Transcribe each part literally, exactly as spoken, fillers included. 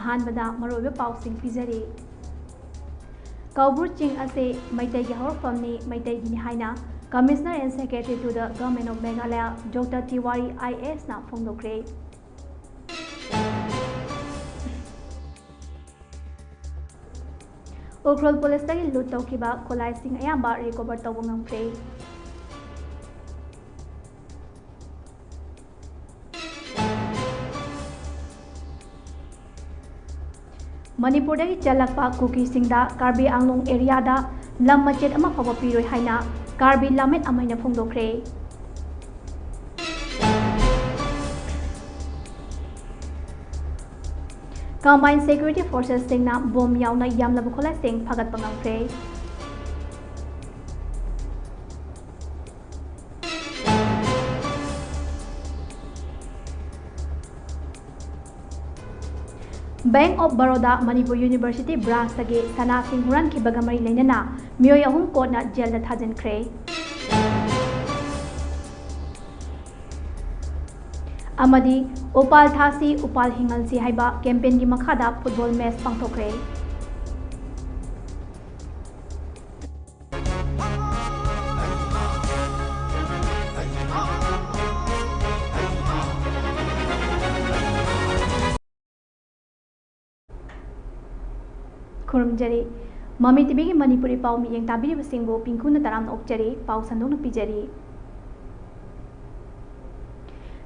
ꯑꯍꯥꯟꯕꯗ ꯃꯔꯨꯑꯣꯏꯕ ꯄꯥꯎꯁꯤꯡ ꯄꯤꯖꯔꯤ꯫ ꯀꯧꯕ꯭ꯔꯨ ꯆꯤꯡ ꯑꯁꯤ ꯃꯩꯇꯩꯒꯤ ꯍꯧꯔꯛꯐꯝꯅꯤ, ꯃꯩꯇꯩꯒꯤꯅꯤ ꯍꯥꯏꯅ Commissioner and Secretary to the Government of Meghalaya, Doctor ꯇꯤꯋꯥꯔꯤ I A ꯑꯦꯁꯅ ꯐꯣꯡꯗꯣꯛꯈ꯭ꯔꯦ꯫ Ukhrul ꯄꯨꯂꯤꯁꯇꯒꯤ ꯂꯨꯠ ꯇꯧꯈꯤꯕ ꯈꯨꯠꯂꯥꯏꯁꯤꯡ ꯑꯌꯥꯝꯕ ꯔꯤꯀꯣꯚꯔ ꯇꯧꯕ ꯉꯝꯈ꯭ꯔꯦ꯫ ꯃꯅꯤꯄꯨꯔꯗꯒꯤ ꯆꯠꯂꯛꯄ ꯀꯨꯀꯤꯁꯤꯡꯗ ꯀꯥꯔꯕꯤ ꯑꯪꯂꯣꯡ ꯑꯦꯔꯤꯌꯥꯗ ꯂꯝ ꯃꯆꯦꯠ ꯑꯃ ꯐꯥꯎꯕ ꯄꯤꯔꯣꯏ ꯍꯥꯏꯅ ꯀꯥꯔꯕꯤ ꯂꯃꯦꯠ ꯑꯃꯩꯅ ꯐꯣꯡꯗꯣꯛꯈ꯭ꯔꯦ꯫ Combined Security Forcesꯁꯤꯡꯅ ꯕꯣꯝ ꯌꯥꯎꯅ ꯌꯥꯝꯂꯕ ꯈꯨꯠꯂꯥꯏꯁꯤꯡ ꯐꯥꯒꯠꯄ ꯉꯝꯈ꯭ꯔꯦ꯫ Bank of Baroda Manipur University branchꯇꯒꯤ ꯁꯅꯥꯁꯤꯡ ꯍꯨꯔꯥꯟꯈꯤꯕꯒ ꯃꯔꯤ ꯂꯩꯅꯅ ꯃꯤꯑꯣꯏ ꯑꯍꯨꯝ ꯀꯣꯔꯠꯅ ꯖꯦꯜꯗ ꯊꯥꯖꯤꯟꯈ꯭ꯔꯦ꯫ ꯑꯃꯗꯤ ꯎꯄꯥꯜ ꯊꯥꯁꯤ, ꯎꯄꯥꯜ ꯍꯤꯡꯍꯜꯁꯤ ꯍꯥꯏꯕ campaignꯒꯤ ꯃꯈꯥꯗ football match ꯄꯥꯡꯊꯣꯛꯈ꯭ꯔꯦ꯫ ꯈꯨꯔꯨꯝꯖꯔꯤ꯫ ꯃꯃꯤ ꯇꯤꯚꯤꯒꯤ ꯃꯅꯤꯄꯨꯔꯤ ꯄꯥꯎ ꯃꯤꯠꯌꯦꯡ ꯇꯥꯕꯤꯔꯤꯕꯁꯤꯡꯕꯨ ꯄꯤꯡꯀꯨꯅ ꯇꯔꯥꯝꯅ ꯑꯣꯛꯆꯔꯤ꯫ ꯄꯥꯎ ꯁꯟꯗꯣꯛꯅ ꯄꯤꯖꯔꯤ꯫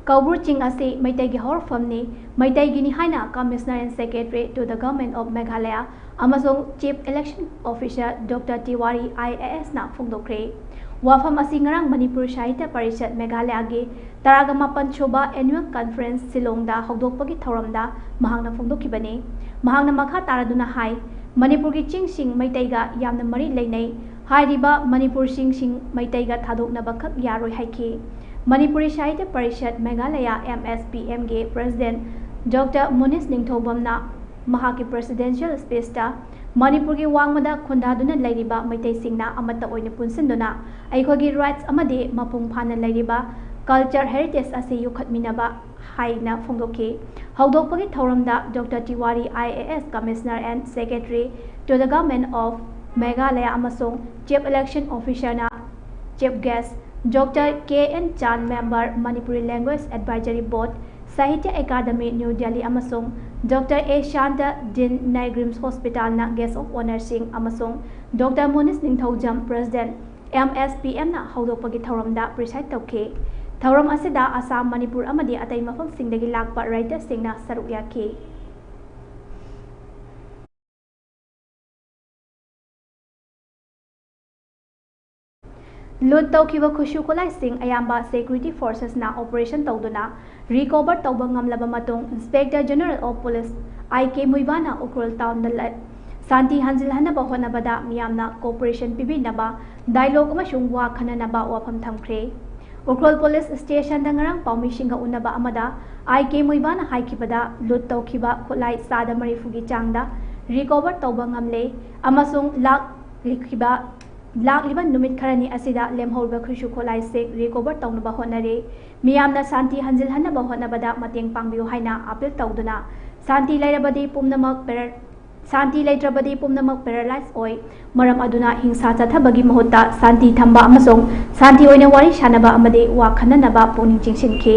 ꯀꯧꯕ꯭ꯔꯨ ꯆꯤꯡ ꯑꯁꯤ ꯃꯩꯇꯩꯒꯤ ꯍꯧꯔꯛꯐꯝꯅꯤ, ꯃꯩꯇꯩꯒꯤꯅꯤ ꯍꯥꯏꯅ Commissioner and Secretary to the Government of Meghalaya ꯑꯃꯁꯨꯡ Chief Election Officer Doctor ꯇꯤꯋꯥꯔꯤ I A ꯑꯦꯁꯅ ꯐꯣꯡꯗꯣꯛꯈ꯭ꯔꯦ꯫ ꯋꯥꯐꯝ ꯑꯁꯤ ꯉꯔꯥꯡ ꯃꯅꯤꯄꯨꯔ ꯁꯥꯍꯤꯇ꯭ꯌ ꯄꯔꯤꯁꯠ ꯃꯦꯘꯥꯂꯌꯥꯒꯤ ꯇꯔꯥꯒ ꯃꯥꯄꯟ ꯁꯨꯕ Annual Conference ꯁꯤꯂꯣꯡꯗ ꯍꯧꯗꯣꯛꯄꯒꯤ ꯊꯧꯔꯝꯗ ꯃꯍꯥꯛꯅ ꯐꯣꯡꯗꯣꯛꯈꯤꯕꯅꯤ꯫ ꯃꯍꯥꯛꯅ ꯃꯈꯥ ꯇꯥꯔꯗꯨꯅ ꯍꯥꯏ, ꯃꯅꯤꯄꯨꯔꯒꯤ ꯆꯤꯡꯁꯤꯡ ꯃꯩꯇꯩꯒ ꯌꯥꯝꯅ ꯃꯔꯤ ꯂꯩꯅꯩ꯫ ꯍꯥꯏꯔꯤꯕ ꯃꯅꯤꯄꯨꯔ ꯆꯤꯡꯁꯤꯡ ꯃꯩꯇꯩꯒ ꯊꯥꯗꯣꯛꯅꯕꯈꯛ ꯌꯥꯔꯣꯏ ꯍꯥꯏꯈꯤ꯫ Manipuri Sahitya Parishad Meghalaya, M S P ꯑꯦꯝꯒꯤ President Doctor ꯃꯨꯅꯤꯁ ꯅꯤꯡꯊꯧꯕꯝꯅ ꯃꯍꯥꯛꯀꯤ presidential speechꯇ ꯃꯅꯤꯄꯨꯔꯒꯤ ꯋꯥꯡꯃꯗ ꯈꯨꯟꯗꯥꯗꯨꯅ ꯂꯩꯔꯤꯕ ꯃꯩꯇꯩꯁꯤꯡꯅ ꯑꯃꯠꯇ ꯑꯣꯏꯅ ꯄꯨꯟꯁꯤꯟꯗꯨꯅ ꯑꯩꯈꯣꯏꯒꯤ rights ꯑꯃꯗꯤ ꯃꯄꯨꯡ ꯐꯥꯅ ꯂꯩꯔꯤꯕ culture heritage ꯑꯁꯤ ꯌꯣꯛꯈꯠꯃꯤꯟꯅꯕ ꯍꯥꯏꯅ ꯐꯣꯡꯗꯣꯛꯈꯤ꯫ ꯍꯧꯗꯣꯛꯄꯒꯤ ꯊꯧꯔꯝꯗ Doctor Tiwari, I A S Commissioner and Secretary to the Government of Meghalaya ꯑꯃꯁꯨꯡ Chief Election Officerꯅ chief guest, Doctor K N Chand, Member, Manipuri Language Advisory Board, Sahitya Academy, New Delhi ꯑꯃꯁꯨꯡ Doctor A Shanta, Dean, Nai Grimms Hospitalꯅ guest of honourꯁꯤꯡ ꯑꯃꯁꯨꯡ Doctor Monish ꯅꯤꯡꯊꯧꯖꯝ, President, M S P Mꯅ ꯍꯧꯗꯣꯛꯄꯒꯤ ꯊꯧꯔꯝꯗ preside ꯇꯧꯈꯤ꯫ ꯊꯧꯔꯝ ꯑꯁꯤꯗ ꯑꯁꯥꯝ, ꯃꯅꯤꯄꯨꯔ ꯑꯃꯗꯤ ꯑꯇꯩ ꯃꯐꯝꯁꯤꯡꯗꯒꯤ ꯂꯥꯛꯄ writerꯁꯤꯡꯅ ꯁꯔꯨꯛ ꯌꯥꯈꯤ꯫ Loot ꯇꯧꯈꯤꯕ ꯈꯨꯠꯁꯨ ꯈꯨꯠꯂꯥꯏꯁꯤꯡ ꯑꯌꯥꯝꯕ security forcesꯅ operation ꯇꯧꯗꯨꯅ recover ꯇꯧꯕ ꯉꯝꯂꯕ ꯃꯇꯨꯡ, Inspector General of Police I K ꯃꯨꯏꯕꯥꯅ Ukhrul townꯗ ꯂ-, ꯁꯥꯟꯇꯤ ꯍꯟꯖꯤꯜꯍꯟꯅꯕ ꯍꯣꯠꯅꯕꯗ ꯃꯤꯌꯥꯝꯅ cooperation ꯄꯤꯕꯤꯅꯕ dialogue ꯑꯃꯁꯨꯡ ꯋꯥ ꯈꯟꯅꯅꯕ ꯋꯥꯐꯝ ꯊꯝꯈ꯭ꯔꯦ꯫ ꯎꯈ꯭ꯔꯨꯜ police stationꯗ ꯉꯔꯥꯡ ꯄꯥꯎꯃꯤꯁꯤꯡꯒ ꯎꯅꯕ ꯑꯃꯗ I K ꯃꯨꯏꯕꯥꯅ ꯍꯥꯏꯈꯤꯕꯗ, loot ꯇꯧꯈꯤꯕ ꯈꯨꯠꯂꯥꯏ ꯆꯥꯗ ꯃꯔꯤꯐꯨꯒꯤ ꯆꯥꯡꯗ recover ꯇꯧꯕ ꯉꯝꯂꯦ ꯑꯃꯁꯨꯡ ꯂꯥꯛꯂꯤꯈꯤꯕ, ꯂꯥꯛꯂꯤꯕ ꯅꯨꯃꯤꯠ ꯈꯔꯅꯤ ꯑꯁꯤꯗ ꯂꯦꯝꯍꯧꯔꯤꯕ ꯈꯨꯠꯁꯨ ꯈꯨꯠꯂꯥꯏꯁꯤꯡ recover ꯇꯧꯅꯕ ꯍꯣꯠꯅꯔꯦ꯫ ꯃꯤꯌꯥꯝꯅ ꯁꯥꯟꯇꯤ ꯍꯟꯖꯤꯜꯍꯟꯅꯕ ꯍꯣꯠꯅꯕꯗ ꯃꯇꯦꯡ ꯄꯥꯡꯕꯤꯌꯨ ꯍꯥꯏꯅ appeal ꯇꯧꯗꯨꯅ, ꯁꯥꯟꯇꯤ ꯂꯩꯔꯕꯗꯤ ꯄꯨꯝꯅꯃꯛ para-, ꯁꯥꯟꯇꯤ ꯂꯩꯇ꯭ꯔꯕꯗꯤ ꯄꯨꯝꯅꯃꯛ paralyze ꯑꯣꯏ꯫ ꯃꯔꯝ ꯑꯗꯨꯅ ꯍꯤꯡꯁꯥ ꯆꯠꯊꯕꯒꯤ ꯃꯍꯨꯠꯇ ꯁꯥꯟꯇꯤ ꯊꯝꯕ ꯑꯃꯁꯨꯡ ꯁꯥꯟꯇꯤ ꯑꯣꯏꯅ ꯋꯥꯔꯤ ꯁꯥꯅꯕ ꯑꯃꯗꯤ ꯋꯥ ꯈꯟꯅꯅꯕ ꯄꯨꯛꯅꯤꯡ ꯆꯤꯡꯁꯤꯟꯈꯤ꯫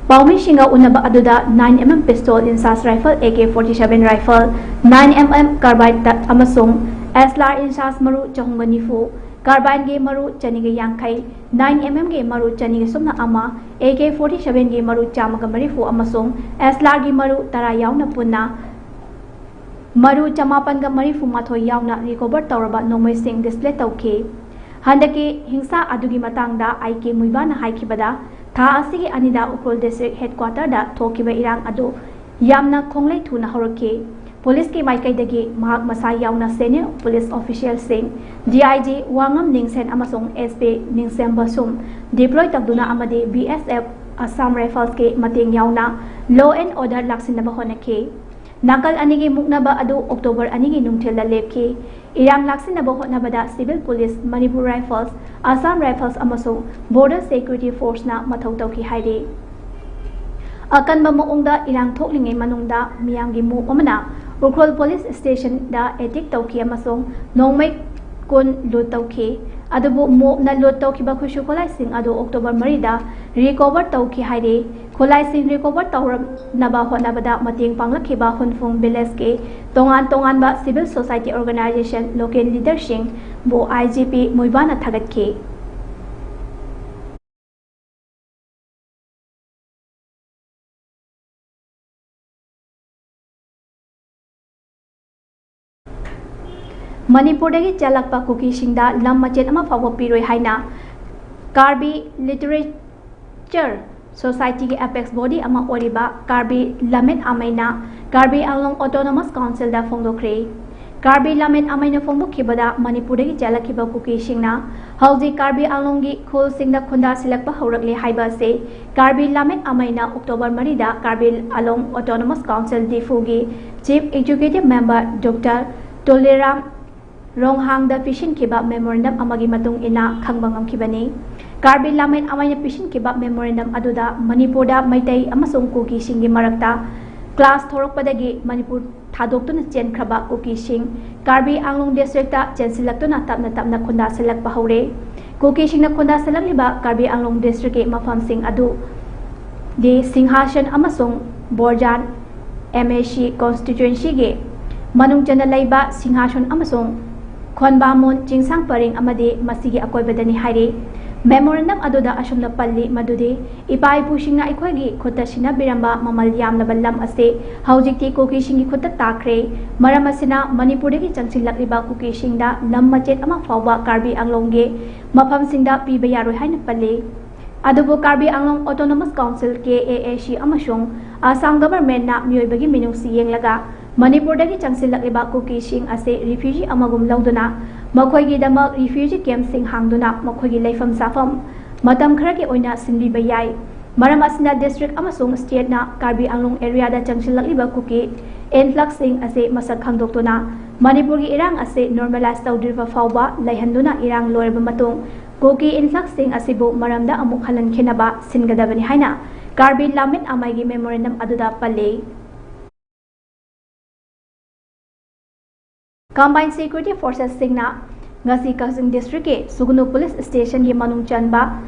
ꯄꯥꯎꯃꯤꯁꯤꯡꯒ ꯎꯅꯕ ꯑꯗꯨꯗ nine M M pistol, INSAS rifle, A K forty-seven rifle, nine M M carbine ꯑꯃꯁꯨꯡ S L R INSAS ꯃꯔꯨ ꯆꯍꯨꯝꯒ ꯅꯤꯐꯨ, carbineꯒꯤ ꯃꯔꯨ ꯆꯅꯤꯒ ꯌꯥꯡꯈꯩ, nine M Mꯒꯤ ꯃꯔꯨ ꯆꯅꯤꯒ ꯁꯨꯞꯅ ꯑꯃ, A K forty-sevenꯒꯤ ꯃꯔꯨ ꯆꯥꯝꯃꯒ ꯃꯔꯤꯐꯨ ꯑꯃꯁꯨꯡ S L Rꯒꯤ ꯃꯔꯨ ꯇꯔꯥ ꯌꯥꯎꯅ ꯄꯨꯟꯅ ꯃꯔꯨ ꯆꯃꯥꯄꯟꯒ ꯃꯔꯤꯐꯨ ꯃꯥꯊꯣꯏ ꯌꯥꯎꯅ recover ꯇꯧꯔꯕ ꯅꯣꯡꯃꯩꯁꯤꯡ display ꯇꯧꯈꯤ꯫ ꯍꯟꯗꯛꯀꯤ ꯍꯤꯡꯁꯥ ꯑꯗꯨꯒꯤ ꯃꯇꯥꯡꯗ I K ꯃꯨꯏꯕꯥꯅ ꯍꯥꯏꯈꯤꯕꯗ, ꯊꯥ ꯑꯁꯤꯒꯤ ꯑꯅꯤꯗ ꯎꯈ꯭ꯔꯨꯜ district headquarterꯗ ꯊꯣꯛꯈꯤꯕ ꯏꯔꯥꯡ ꯑꯗꯨ ꯌꯥꯝꯅ ꯈꯣꯡꯂꯩ ꯊꯨꯅ ꯍꯧꯔꯛꯈꯤ꯫ Policeꯀꯤ ꯃꯥꯏꯀꯩꯗꯒꯤ ꯃꯍꯥꯛ ꯃꯁꯥ ꯌꯥꯎꯅ senior police officialꯁꯤꯡ, D I G ꯋꯥꯉꯝ ꯅꯤꯡꯁꯦꯟ ꯑꯃꯁꯨꯡ S P ꯅꯤꯡꯁꯦꯝꯕꯁꯨꯝ deploy ꯇꯧꯗꯨꯅ ꯑꯃꯗꯤ B S F, Assam Riflesꯀꯤ ꯃꯇꯦꯡ ꯌꯥꯎꯅ law and order ꯂꯥꯛꯁꯤꯟꯅꯕ ꯍꯣꯠꯅꯈꯤ꯫ ꯅꯥꯀꯜ ꯑꯅꯤꯒꯤ ꯃꯨꯛꯅꯕ ꯑꯗꯨ ꯑꯣꯛꯇꯣꯕꯔ ꯑꯅꯤꯒꯤ ꯅꯨꯡꯊꯤꯜꯗ ꯂꯦꯞꯈꯤ꯫ ꯏꯔꯥꯡ ꯂꯥꯛꯁꯤꯟꯅꯕ ꯍꯣꯠꯅꯕꯗ civil police, Manipur Rifles, Assam Rifles ꯑꯃꯁꯨꯡ Border Security Forceꯅ ꯃꯊꯧ ꯇꯧꯈꯤ ꯍꯥꯏꯔꯤ꯫ ꯑꯀꯟꯕ ꯃꯑꯣꯡꯗ ꯏꯔꯥꯡ ꯊꯣꯛꯂꯤꯉꯩ ꯃꯅꯨꯡꯗ ꯃꯤꯌꯥꯝꯒꯤ mob ꯑꯃꯅ ꯎꯈ꯭ꯔꯨꯜ police stationꯗ attack ꯇꯧꯈꯤ ꯑꯃꯁꯨꯡ ꯅꯣꯡꯃꯩ ꯀꯨꯟ loot ꯇꯧꯈꯤ꯫ ꯑꯗꯨꯕꯨ mobꯅ loot ꯇꯧꯈꯤꯕ ꯈꯨꯠꯁꯨ ꯈꯨꯠꯂꯥꯏꯁꯤꯡ ꯑꯗꯨ ꯑꯣꯛꯇꯣꯕꯔ ꯃꯔꯤꯗ recover ꯇꯧꯈꯤ ꯍꯥꯏꯔꯤ꯫ ꯈꯨꯠꯂꯥꯏꯁꯤꯡ recover ꯇꯧꯔꯛꯅꯕ ꯍꯣꯠꯅꯕꯗ ꯃꯇꯦꯡ ꯄꯥꯡꯂꯛꯈꯤꯕ ꯍꯨꯟꯐꯨꯡ villageꯀꯤ ꯇꯣꯉꯥꯟ ꯇꯣꯉꯥꯟꯕ civil society organization, local leaderꯁꯤꯡꯕꯨ IGP ꯃꯨꯏꯕꯥꯅ ꯊꯥꯒꯠꯈꯤ꯫ ꯃꯅꯤꯄꯨꯔꯗꯒꯤ ꯆꯦꯜꯂꯛꯄ ꯀꯨꯀꯤꯁꯤꯡꯗ ꯂꯝ ꯃꯆꯦꯠ ꯑꯃ ꯐꯥꯎꯕ ꯄꯤꯔꯣꯏ ꯍꯥꯏꯅ ꯀꯥꯔꯕꯤ Literature Societyꯒꯤ apex body ꯑꯃ ꯑꯣꯏꯔꯤꯕ ꯀꯥꯔꯕꯤ ꯂꯝꯃꯤꯠ ꯑꯃꯩꯅ ꯀꯥꯔꯕꯤ ꯑꯪꯂꯣꯡ Autonomous Councilꯗ ꯐꯣꯡꯗꯣꯛꯈ꯭ꯔꯦ꯫ ꯀꯥꯔꯕꯤ ꯂꯝꯃꯤꯠ ꯑꯃꯩꯅ ꯐꯣꯡꯗꯣꯛꯈꯤꯕꯗ, ꯃꯅꯤꯄꯨꯔꯗꯒꯤ ꯆꯦꯜꯂꯛꯈꯤꯕ ꯀꯨꯀꯤꯁꯤꯡꯅ ꯍꯧꯖꯤꯛ ꯀꯥꯔꯕꯤ ꯑꯪꯂꯣꯡꯒꯤ ꯈꯨꯜꯁꯤꯡꯗ ꯈꯨꯟꯗꯥꯁꯤꯜꯂꯛꯄ ꯍꯧꯔꯛꯂꯦ ꯍꯥꯏꯕ ꯑꯁꯤ ꯀꯥꯔꯕꯤ ꯂꯝꯃꯤꯠ ꯑꯃꯩꯅ ꯑꯣꯛꯇꯣꯕꯔ ꯃꯔꯤꯗ ꯀꯥꯔꯕꯤ ꯑꯪꯂꯣꯡ Autonomous Council ꯗꯤꯐꯨꯒꯤ Chief Executive Member Doctor ꯇꯨꯂꯤꯔꯥꯝ ꯔꯣꯡꯍꯥꯡꯗ ꯄꯤꯁꯤꯟꯈꯤꯕ memorandum ꯑꯃꯒꯤ ꯃꯇꯨꯡ ꯏꯟꯅ ꯈꯪꯕ ꯉꯝꯈꯤꯕꯅꯤ꯫ ꯀꯥꯔꯕꯤ ꯂꯝꯃꯤꯠ ꯑꯃꯩꯅ ꯄꯤꯁꯤꯟꯈꯤꯕ memorandum ꯑꯗꯨꯗ ꯃꯅꯤꯄꯨꯔꯗ ꯃꯩꯇꯩ ꯑꯃꯁꯨꯡ ꯀꯨꯀꯤꯁꯤꯡꯒꯤ ꯃꯔꯛꯇ clash ꯊꯣꯔꯛꯄꯗꯒꯤ ꯃꯅꯤꯄꯨꯔ ꯊꯥꯗꯣꯛꯇꯨꯅ ꯆꯦꯟꯈ꯭ꯔꯕ ꯀꯨꯀꯤꯁꯤꯡ ꯀꯥꯔꯕꯤ ꯑꯪꯂꯣꯡ districtꯇ ꯆꯦꯟꯁꯤꯜꯂꯛꯇꯨꯅ ꯇꯞꯅ ꯇꯞꯅ ꯈꯨꯟꯗꯥꯁꯤꯜꯂꯛꯄ ꯍꯧꯔꯦ꯫ ꯀꯨꯀꯤꯁꯤꯡꯅ ꯈꯨꯟꯗꯥꯁꯤꯜꯂꯛꯂꯤꯕ ꯀꯥꯔꯕꯤ ꯑꯪꯂꯣꯡ districtꯀꯤ ꯃꯐꯝꯁꯤꯡ ꯑꯗꯨꯗꯤ ꯁꯤꯡꯍꯥꯁꯟ ꯑꯃꯁꯨꯡ ꯕꯣꯔꯖꯥꯟ MAC constituencyꯒꯤ ꯃꯅꯨꯡ ꯆꯟꯅ ꯂꯩꯕ ꯁꯤꯡꯍꯥꯁꯟ ꯑꯃꯁꯨꯡ ꯈꯣꯟꯕꯥꯃꯣꯟ ꯆꯤꯡꯁꯥꯡ ꯄꯔꯤꯡ ꯑꯃꯗꯤ ꯃꯁꯤꯒꯤ ꯑꯀꯣꯏꯕꯗꯅꯤ ꯍꯥꯏꯔꯤ꯫ Memorandum ꯑꯗꯨꯗ ꯑꯁꯨꯝꯅ ꯄꯜꯂꯤ ꯃꯗꯨꯗꯤ, ꯏꯄꯥ ꯏꯄꯨꯁꯤꯡꯅ ꯑꯩꯈꯣꯏꯒꯤ ꯈꯨꯠꯇ ꯁꯤꯟꯅꯕꯤꯔꯝꯕ ꯃꯃꯜ ꯌꯥꯝꯂꯕ ꯂꯝ ꯑꯁꯤ ꯍꯧꯖꯤꯛꯇꯤ ꯀꯨꯀꯤꯁꯤꯡꯒꯤ ꯈꯨꯠꯇ ꯇꯥꯈ꯭ꯔꯦ꯫ ꯃꯔꯝ ꯑꯁꯤꯅ ꯃꯅꯤꯄꯨꯔꯗꯒꯤ ꯆꯪꯁꯤꯜꯂꯛꯂꯤꯕ ꯀꯨꯀꯤꯁꯤꯡꯗ ꯂꯝ ꯃꯆꯦꯠ ꯑꯃ ꯐꯥꯎꯕ ꯀꯥꯔꯕꯤ ꯑꯪꯂꯣꯡꯒꯤ ꯃꯐꯝꯁꯤꯡꯗ ꯄꯤꯕ ꯌꯥꯔꯣꯏ ꯍꯥꯏꯅ ꯄꯜꯂꯤ꯫ ꯑꯗꯨꯕꯨ ꯀꯥꯔꯕꯤ ꯑꯪꯂꯣꯡ Autonomous Council, KAAC, ꯑꯃꯁꯨꯡ ꯑꯁꯥꯝ governmentꯅ ꯃꯤꯑꯣꯏꯕꯒꯤ ꯃꯤꯅꯨꯡꯁꯤ ꯌꯦꯡꯂꯒ ꯃꯅꯤꯄꯨꯔꯗꯒꯤ ꯆꯪꯁꯤꯜꯂꯛꯂꯤꯕ ꯀꯨꯀꯤꯁꯤꯡ ꯑꯁꯤ refugee ꯑꯃꯒꯨꯝ ꯂꯧꯗꯨꯅ ꯃꯈꯣꯏꯒꯤꯗꯃꯛ refugee campꯁꯤꯡ ꯍꯥꯡꯗꯨꯅ ꯃꯈꯣꯏꯒꯤ ꯂꯩꯐꯝ ꯆꯥꯐꯝ ꯃꯇꯝ ꯈꯔꯒꯤ ꯑꯣꯏꯅ ꯁꯤꯟꯕꯤꯕ ꯌꯥꯏ꯫ ꯃꯔꯝ ꯑꯁꯤꯅ district ꯑꯃꯁꯨꯡ stateꯅ ꯀꯥꯔꯕꯤ ꯑꯪꯂꯣꯡ areaꯗ ꯆꯪꯁꯤꯜꯂꯛꯂꯤꯕ ꯀꯨꯀꯤ influxꯁꯤꯡ ꯑꯁꯤ ꯃꯁꯛ ꯈꯪꯗꯣꯛꯇꯨꯅ ꯃꯅꯤꯄꯨꯔꯒꯤ ꯏꯔꯥꯡ ꯑꯁꯤ normalize ꯇꯧꯗ꯭ꯔꯤꯕ ꯐꯥꯎꯕ ꯂꯩꯍꯟꯗꯨꯅ ꯏꯔꯥꯡ ꯂꯣꯏꯔꯕ ꯃꯇꯨꯡ ꯀꯨꯀꯤ influxꯁꯤꯡ ꯑꯁꯤꯕꯨ ꯃꯔꯝꯗ ꯑꯃꯨꯛ ꯍꯜꯍꯟꯈꯤꯅꯕ ꯁꯤꯟꯒꯗꯕꯅꯤ ꯍꯥꯏꯅ ꯀꯥꯔꯕꯤ ꯂꯥꯃꯤꯠ ꯑꯃꯥꯏꯒꯤ memorandum ꯑꯗꯨꯗ ꯄꯜꯂꯤ꯫ Combined Security Forcesꯁꯤꯡꯅ ꯉꯁꯤ ꯀꯛꯆꯤꯡ districtꯀꯤ ꯁꯨꯒꯅꯨ police stationꯒꯤ ꯃꯅꯨꯡ ꯆꯟꯕ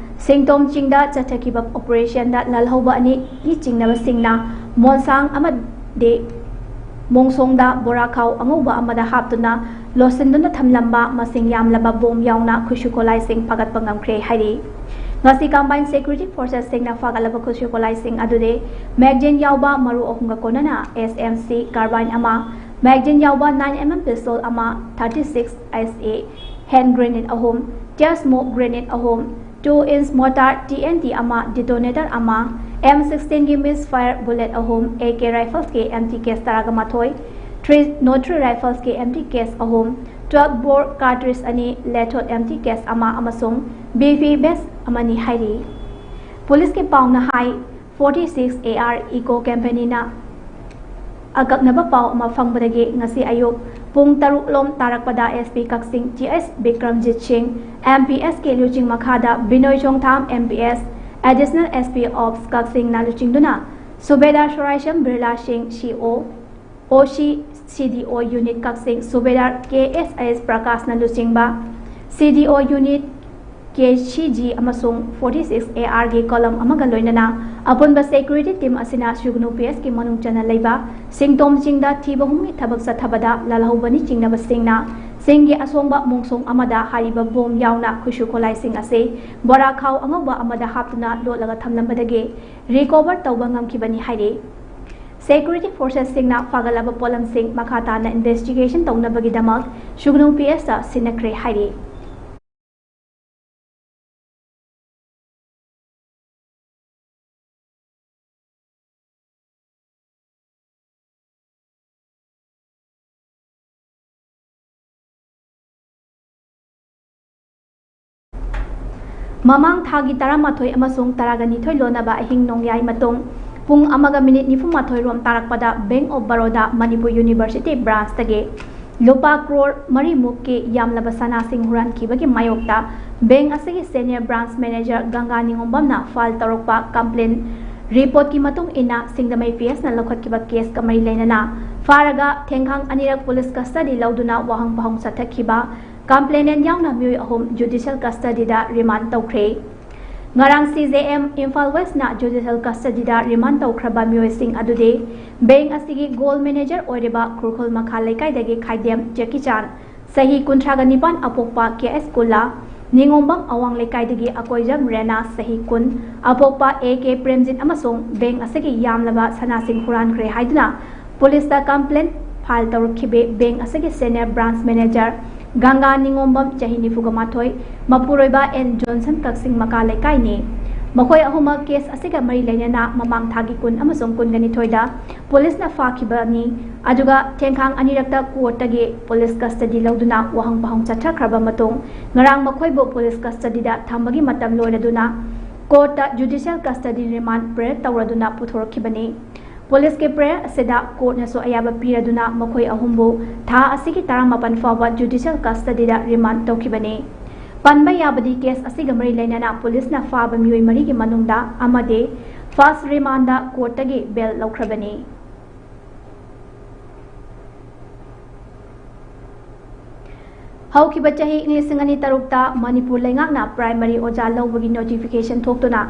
ꯁꯤꯡꯇꯣꯝ ꯆꯤꯡꯗ ꯆꯠꯊꯈꯤꯕ operationꯗ ꯂꯥꯜꯍꯧꯕ ꯑꯅꯤꯒꯤ ꯆꯤꯡꯅꯕꯁꯤꯡꯅ ꯃꯣꯟꯁꯥꯡ ꯑꯃꯗꯤ ꯃꯣꯡꯁꯣꯡꯗ ꯕꯣꯔꯥꯈꯥꯎ ꯑꯉꯧꯕ ꯑꯃꯗ ꯍꯥꯞꯇꯨꯅ ꯂꯣꯠꯁꯤꯟꯗꯨꯅ ꯊꯝꯂꯝꯕ ꯃꯁꯤꯡ ꯌꯥꯝꯂꯕ bomb ꯌꯥꯎꯅ ꯈꯨꯠꯁꯨ ꯈꯨꯠꯂꯥꯏꯁꯤꯡ ꯐꯥꯒꯠꯄ ꯉꯝꯈ꯭ꯔꯦ ꯍꯥꯏꯔꯤ꯫ ꯉꯁꯤ Combined Security Forcesꯁꯤꯡꯅ ꯐꯥꯒꯠꯂꯕ ꯈꯨꯠꯁꯨ ꯈꯨꯠꯂꯥꯏꯁꯤꯡ ꯑꯗꯨꯗꯤ magazine ꯌꯥꯎꯕ ꯃꯔꯨ ꯑꯍꯨꯝꯒ ꯀꯣꯟꯅꯅ S M C carbine ꯑꯃ, magazine ꯌꯥꯎꯕ nine M M pistol ꯑꯃ, thirty six S A hand grenade ꯑꯍꯨꯝ, tear smoke grenade ꯑꯍꯨꯝ, two inch mortar T N T ꯑꯃ, detonator ꯑꯃ, M sixteenꯒꯤ misfire bullet ꯑꯍꯨꯝ, A K riflesꯀꯤ empty case ꯇꯔꯥꯒ ꯃꯥꯊꯣꯏ, three zero three riflesꯀꯤ empty case ꯑꯍꯨꯝ, twelve bore cartridge ꯑꯅꯤ, lethal empty case ꯑꯃ ꯑꯃꯁꯨꯡ B P vest ꯑꯃꯅꯤ ꯍꯥꯏꯔꯤ꯫ Policeꯀꯤ ꯄꯥꯎꯅ ꯍꯥꯏ, forty six A R Eco Companyꯅ ꯑꯀꯛꯅꯕ ꯄꯥꯎ ꯑꯃ ꯐꯪꯕꯗꯒꯤ ꯉꯁꯤ ꯑꯌꯨꯛ ꯄꯨꯡ ꯇꯔꯨꯛ ꯂꯣꯝ ꯇꯥꯔꯛꯄꯗ S P ꯀꯛꯆꯤꯡ T S ꯕꯤꯀ꯭ꯔꯝꯖꯤꯠ ꯁꯤꯡ, M P Sꯀꯤ ꯂꯨꯆꯤꯡ ꯃꯈꯥꯗ ꯕꯤꯅꯣꯏ ꯆꯣꯡꯊꯥꯝ, M P S, Additional S P Ops ꯀꯛꯆꯤꯡꯅ ꯂꯨꯆꯤꯡꯗꯨꯅ ꯁꯨꯕꯦꯗꯥꯔ ꯁꯣꯔꯥꯏꯁꯝ ꯕꯤꯔꯂꯥ ꯁꯤꯡ, C O, O C C D O unit ꯀꯛꯆꯤꯡ ꯁꯨꯕꯦꯗꯥꯔ K S S ꯄ꯭ꯔꯀꯥꯁꯅ ꯂꯨꯆꯤꯡꯕ C D O unit, K C G ꯑꯃꯁꯨꯡ forty six A Rꯒꯤ column ꯑꯃꯒ ꯂꯣꯏꯅꯅ ꯑꯄꯨꯟꯕ security team ꯑꯁꯤꯅ ꯁꯨꯒꯅꯨ P Sꯀꯤ ꯃꯅꯨꯡ ꯆꯟꯅ ꯂꯩꯕ ꯁꯤꯡꯇꯣꯝ ꯆꯤꯡꯗ ꯊꯤꯕ ꯍꯨꯝꯒꯤ ꯊꯕꯛ ꯆꯠꯊꯕꯗ ꯂꯥꯜꯍꯧꯕꯅꯤ ꯆꯤꯡꯅꯕꯁꯤꯡꯅ ꯆꯤꯡꯒꯤ ꯑꯁꯣꯡꯕ ꯃꯣꯡꯁꯣꯡ ꯑꯃꯗ ꯍꯥꯏꯔꯤꯕ bomb ꯌꯥꯎꯅ ꯈꯨꯠꯁꯨ ꯈꯨꯠꯂꯥꯏꯁꯤꯡ ꯑꯁꯤ ꯕꯣꯔꯥꯈꯥꯎ ꯑꯉꯧꯕ ꯑꯃꯗ ꯍꯥꯞꯇꯨꯅ ꯂꯣꯠꯂꯒ ꯊꯝꯂꯝꯕꯗꯒꯤ recover ꯇꯧꯕ ꯉꯝꯈꯤꯕꯅꯤ ꯍꯥꯏꯔꯤ꯫ Security forcesꯁꯤꯡꯅ ꯐꯥꯒꯠꯂꯕ ꯄꯣꯠꯂꯝꯁꯤꯡ ꯃꯈꯥ ꯇꯥꯅ investigation ꯇꯧꯅꯕꯒꯤꯗꯃꯛ ꯁꯨꯒꯅꯨ P Sꯇ ꯁꯤꯟꯅꯈ꯭ꯔꯦ ꯍꯥꯏꯔꯤ꯫ ꯃꯃꯥꯡ ꯊꯥꯒꯤ ꯇꯔꯥꯃꯥꯊꯣꯏ ꯑꯃꯁꯨꯡ ꯇꯔꯥꯒ ꯅꯤꯊꯣꯏ ꯂꯣꯟꯅꯕ ꯑꯍꯤꯡ ꯅꯣꯡꯌꯥꯏ ꯃꯇꯨꯡ ꯄꯨꯡ ꯑꯃꯒ ꯃꯤꯅꯤꯠ ꯅꯤꯐꯨ ꯃꯥꯊꯣꯏ ꯔꯣꯝ ꯇꯥꯔꯛꯄꯗ Bank of Baroda Manipur University branch ꯇꯒꯤ ꯂꯨꯄꯥ ꯀ꯭ꯔꯣꯔ ꯃꯔꯤ ꯃꯨꯛꯀꯤ ꯌꯥꯝꯂꯕ ꯁꯅꯥꯁꯤꯡ ꯍꯨꯔꯥꯟꯈꯤꯕꯒꯤ ꯃꯥꯌꯣꯛꯇ bank ꯑꯁꯤꯒꯤ senior branch manager ꯒꯪꯒꯥ ꯅꯤꯉꯣꯝꯕꯝꯅ file ꯇꯧꯔꯛꯄ complaint report ꯀꯤ ꯃꯇꯨꯡ ꯏꯟꯅ ꯁꯤꯡꯖꯃꯩ P S ꯅ ꯂꯧꯈꯠꯈꯤꯕ case ꯀ ꯃꯔꯤ ꯂꯩꯅꯅ ꯐꯥꯔꯒ ꯊꯦꯡꯈꯥꯡ ꯑꯅꯤꯔꯛ police custody ꯂꯧꯗꯨꯅ ꯋꯥꯍꯪ ꯄꯥꯎꯍꯪ ꯆꯠꯊꯈꯤꯕ complainant ꯌꯥꯎꯅ ꯃꯤꯑꯣꯏ ꯑꯍꯨꯝ judicial custody ꯗ remand ꯇꯧꯈ꯭ꯔꯦ꯫ ꯉꯔꯥꯡ C J M Imphal West ꯅ judicial custody ꯗ remand ꯇꯧꯈ꯭ꯔꯕ ꯃꯤꯑꯣꯏꯁꯤꯡ ꯑꯗꯨꯗꯤ bank ꯑꯁꯤꯒꯤ gold manager ꯑꯣꯏꯔꯤꯕ ꯈꯨꯔꯈꯨꯜ ꯃꯈꯥ ꯂꯩꯀꯥꯏꯗꯒꯤ ꯈꯥꯏꯗꯦꯝ ꯖꯦꯀꯤ ꯆꯥꯟ, ꯆꯍꯤ ꯀꯨꯟꯊ꯭ꯔꯥꯒ ꯅꯤꯄꯥꯟ, ꯑꯄꯣꯛꯄ K S ꯀꯨꯂꯥ, ꯅꯤꯉꯣꯝꯕꯝ ꯑꯋꯥꯡ ꯂꯩꯀꯥꯏꯗꯒꯤ ꯑꯀꯣꯏꯖꯝ ꯔꯦꯅꯥ, ꯆꯍꯤ ꯀꯨꯟ, ꯑꯄꯣꯛꯄ A K ꯄ꯭ꯔꯦꯝꯖꯤꯠ ꯑꯃꯁꯨꯡ bank ꯑꯁꯤꯒꯤ ꯌꯥꯝꯂꯕ ꯁꯅꯥꯁꯤꯡ ꯍꯨꯔꯥꯟꯈ꯭ꯔꯦ ꯍꯥꯏꯗꯨꯅ police ꯇ complaint file ꯇꯧꯔꯛꯈꯤꯕ bank ꯑꯁꯤꯒꯤ senior branch manager ꯒꯪꯒꯥ ꯅꯤꯉꯣꯝꯕꯝ, ꯆꯍꯤ ꯅꯤꯐꯨꯒ ꯃꯥꯊꯣꯏ, ꯃꯄꯨꯔꯣꯏꯕ N Johnson ꯀꯛꯆꯤꯡ ꯃꯀꯥ ꯂꯩꯀꯥꯏꯅꯤ꯫ ꯃꯈꯣꯏ ꯑꯍꯨꯝꯃꯛ case ꯑꯁꯤꯒ ꯃꯔꯤ ꯂꯩꯅꯅ ꯃꯃꯥꯡ ꯊꯥꯒꯤ ꯀꯨꯟ ꯑꯃꯁꯨꯡ ꯀꯨꯟꯒ ꯅꯤꯊꯣꯏꯗ police ꯅ ꯐꯥꯈꯤꯕꯅꯤ꯫ ꯑꯗꯨꯒ ꯊꯦꯡꯈꯥꯡ ꯑꯅꯤꯔꯛꯇ court ꯇꯒꯤ police custody ꯂꯧꯗꯨꯅ ꯋꯥꯍꯪ ꯄꯥꯎꯍꯪ ꯆꯠꯊꯈ꯭ꯔꯕ ꯃꯇꯨꯡ ꯉꯔꯥꯡ ꯃꯈꯣꯏꯕꯨ police custody ꯗ ꯊꯝꯕꯒꯤ ꯃꯇꯝ ꯂꯣꯏꯔꯗꯨꯅ court ꯇ judicial custody remand period ꯇꯧꯔꯗꯨꯅ ꯄꯨꯊꯣꯔꯛꯈꯤꯕꯅꯤ꯫ Police ꯀꯤ prayer ꯑꯁꯤꯗ court ꯅꯁꯨ ꯑꯌꯥꯕ ꯄꯤꯔꯗꯨꯅ ꯃꯈꯣꯏ ꯑꯍꯨꯝꯕꯨ ꯊꯥ ꯑꯁꯤꯒꯤ ꯇꯔꯥꯃꯥꯄꯟ ꯐꯥꯎꯕ judicial custody ꯗ remand ꯇꯧꯈꯤꯕꯅꯤ꯫ ꯄꯟꯕ ꯌꯥꯕꯗꯤ case ꯑꯁꯤꯒ ꯃꯔꯤ ꯂꯩꯅꯅ police ꯅ ꯐꯥꯕ ꯃꯤꯑꯣꯏ ꯃꯔꯤꯒꯤ ꯃꯅꯨꯡꯗ ꯑꯃꯗꯤ first remand ꯗ court ꯇꯒꯤ bail ꯂꯧꯈ꯭ꯔꯕꯅꯤ꯫ ꯍꯧꯈꯤꯕ ꯆꯍꯤ ꯏꯪ ꯂꯤꯁꯤꯡ ꯑꯅꯤ ꯇꯔꯨꯛꯇ ꯃꯅꯤꯄꯨꯔ ꯂꯩꯉꯥꯛꯅ primary ꯑꯣꯖꯥ ꯂꯧꯕꯒꯤ notification ꯊꯣꯛꯇꯨꯅ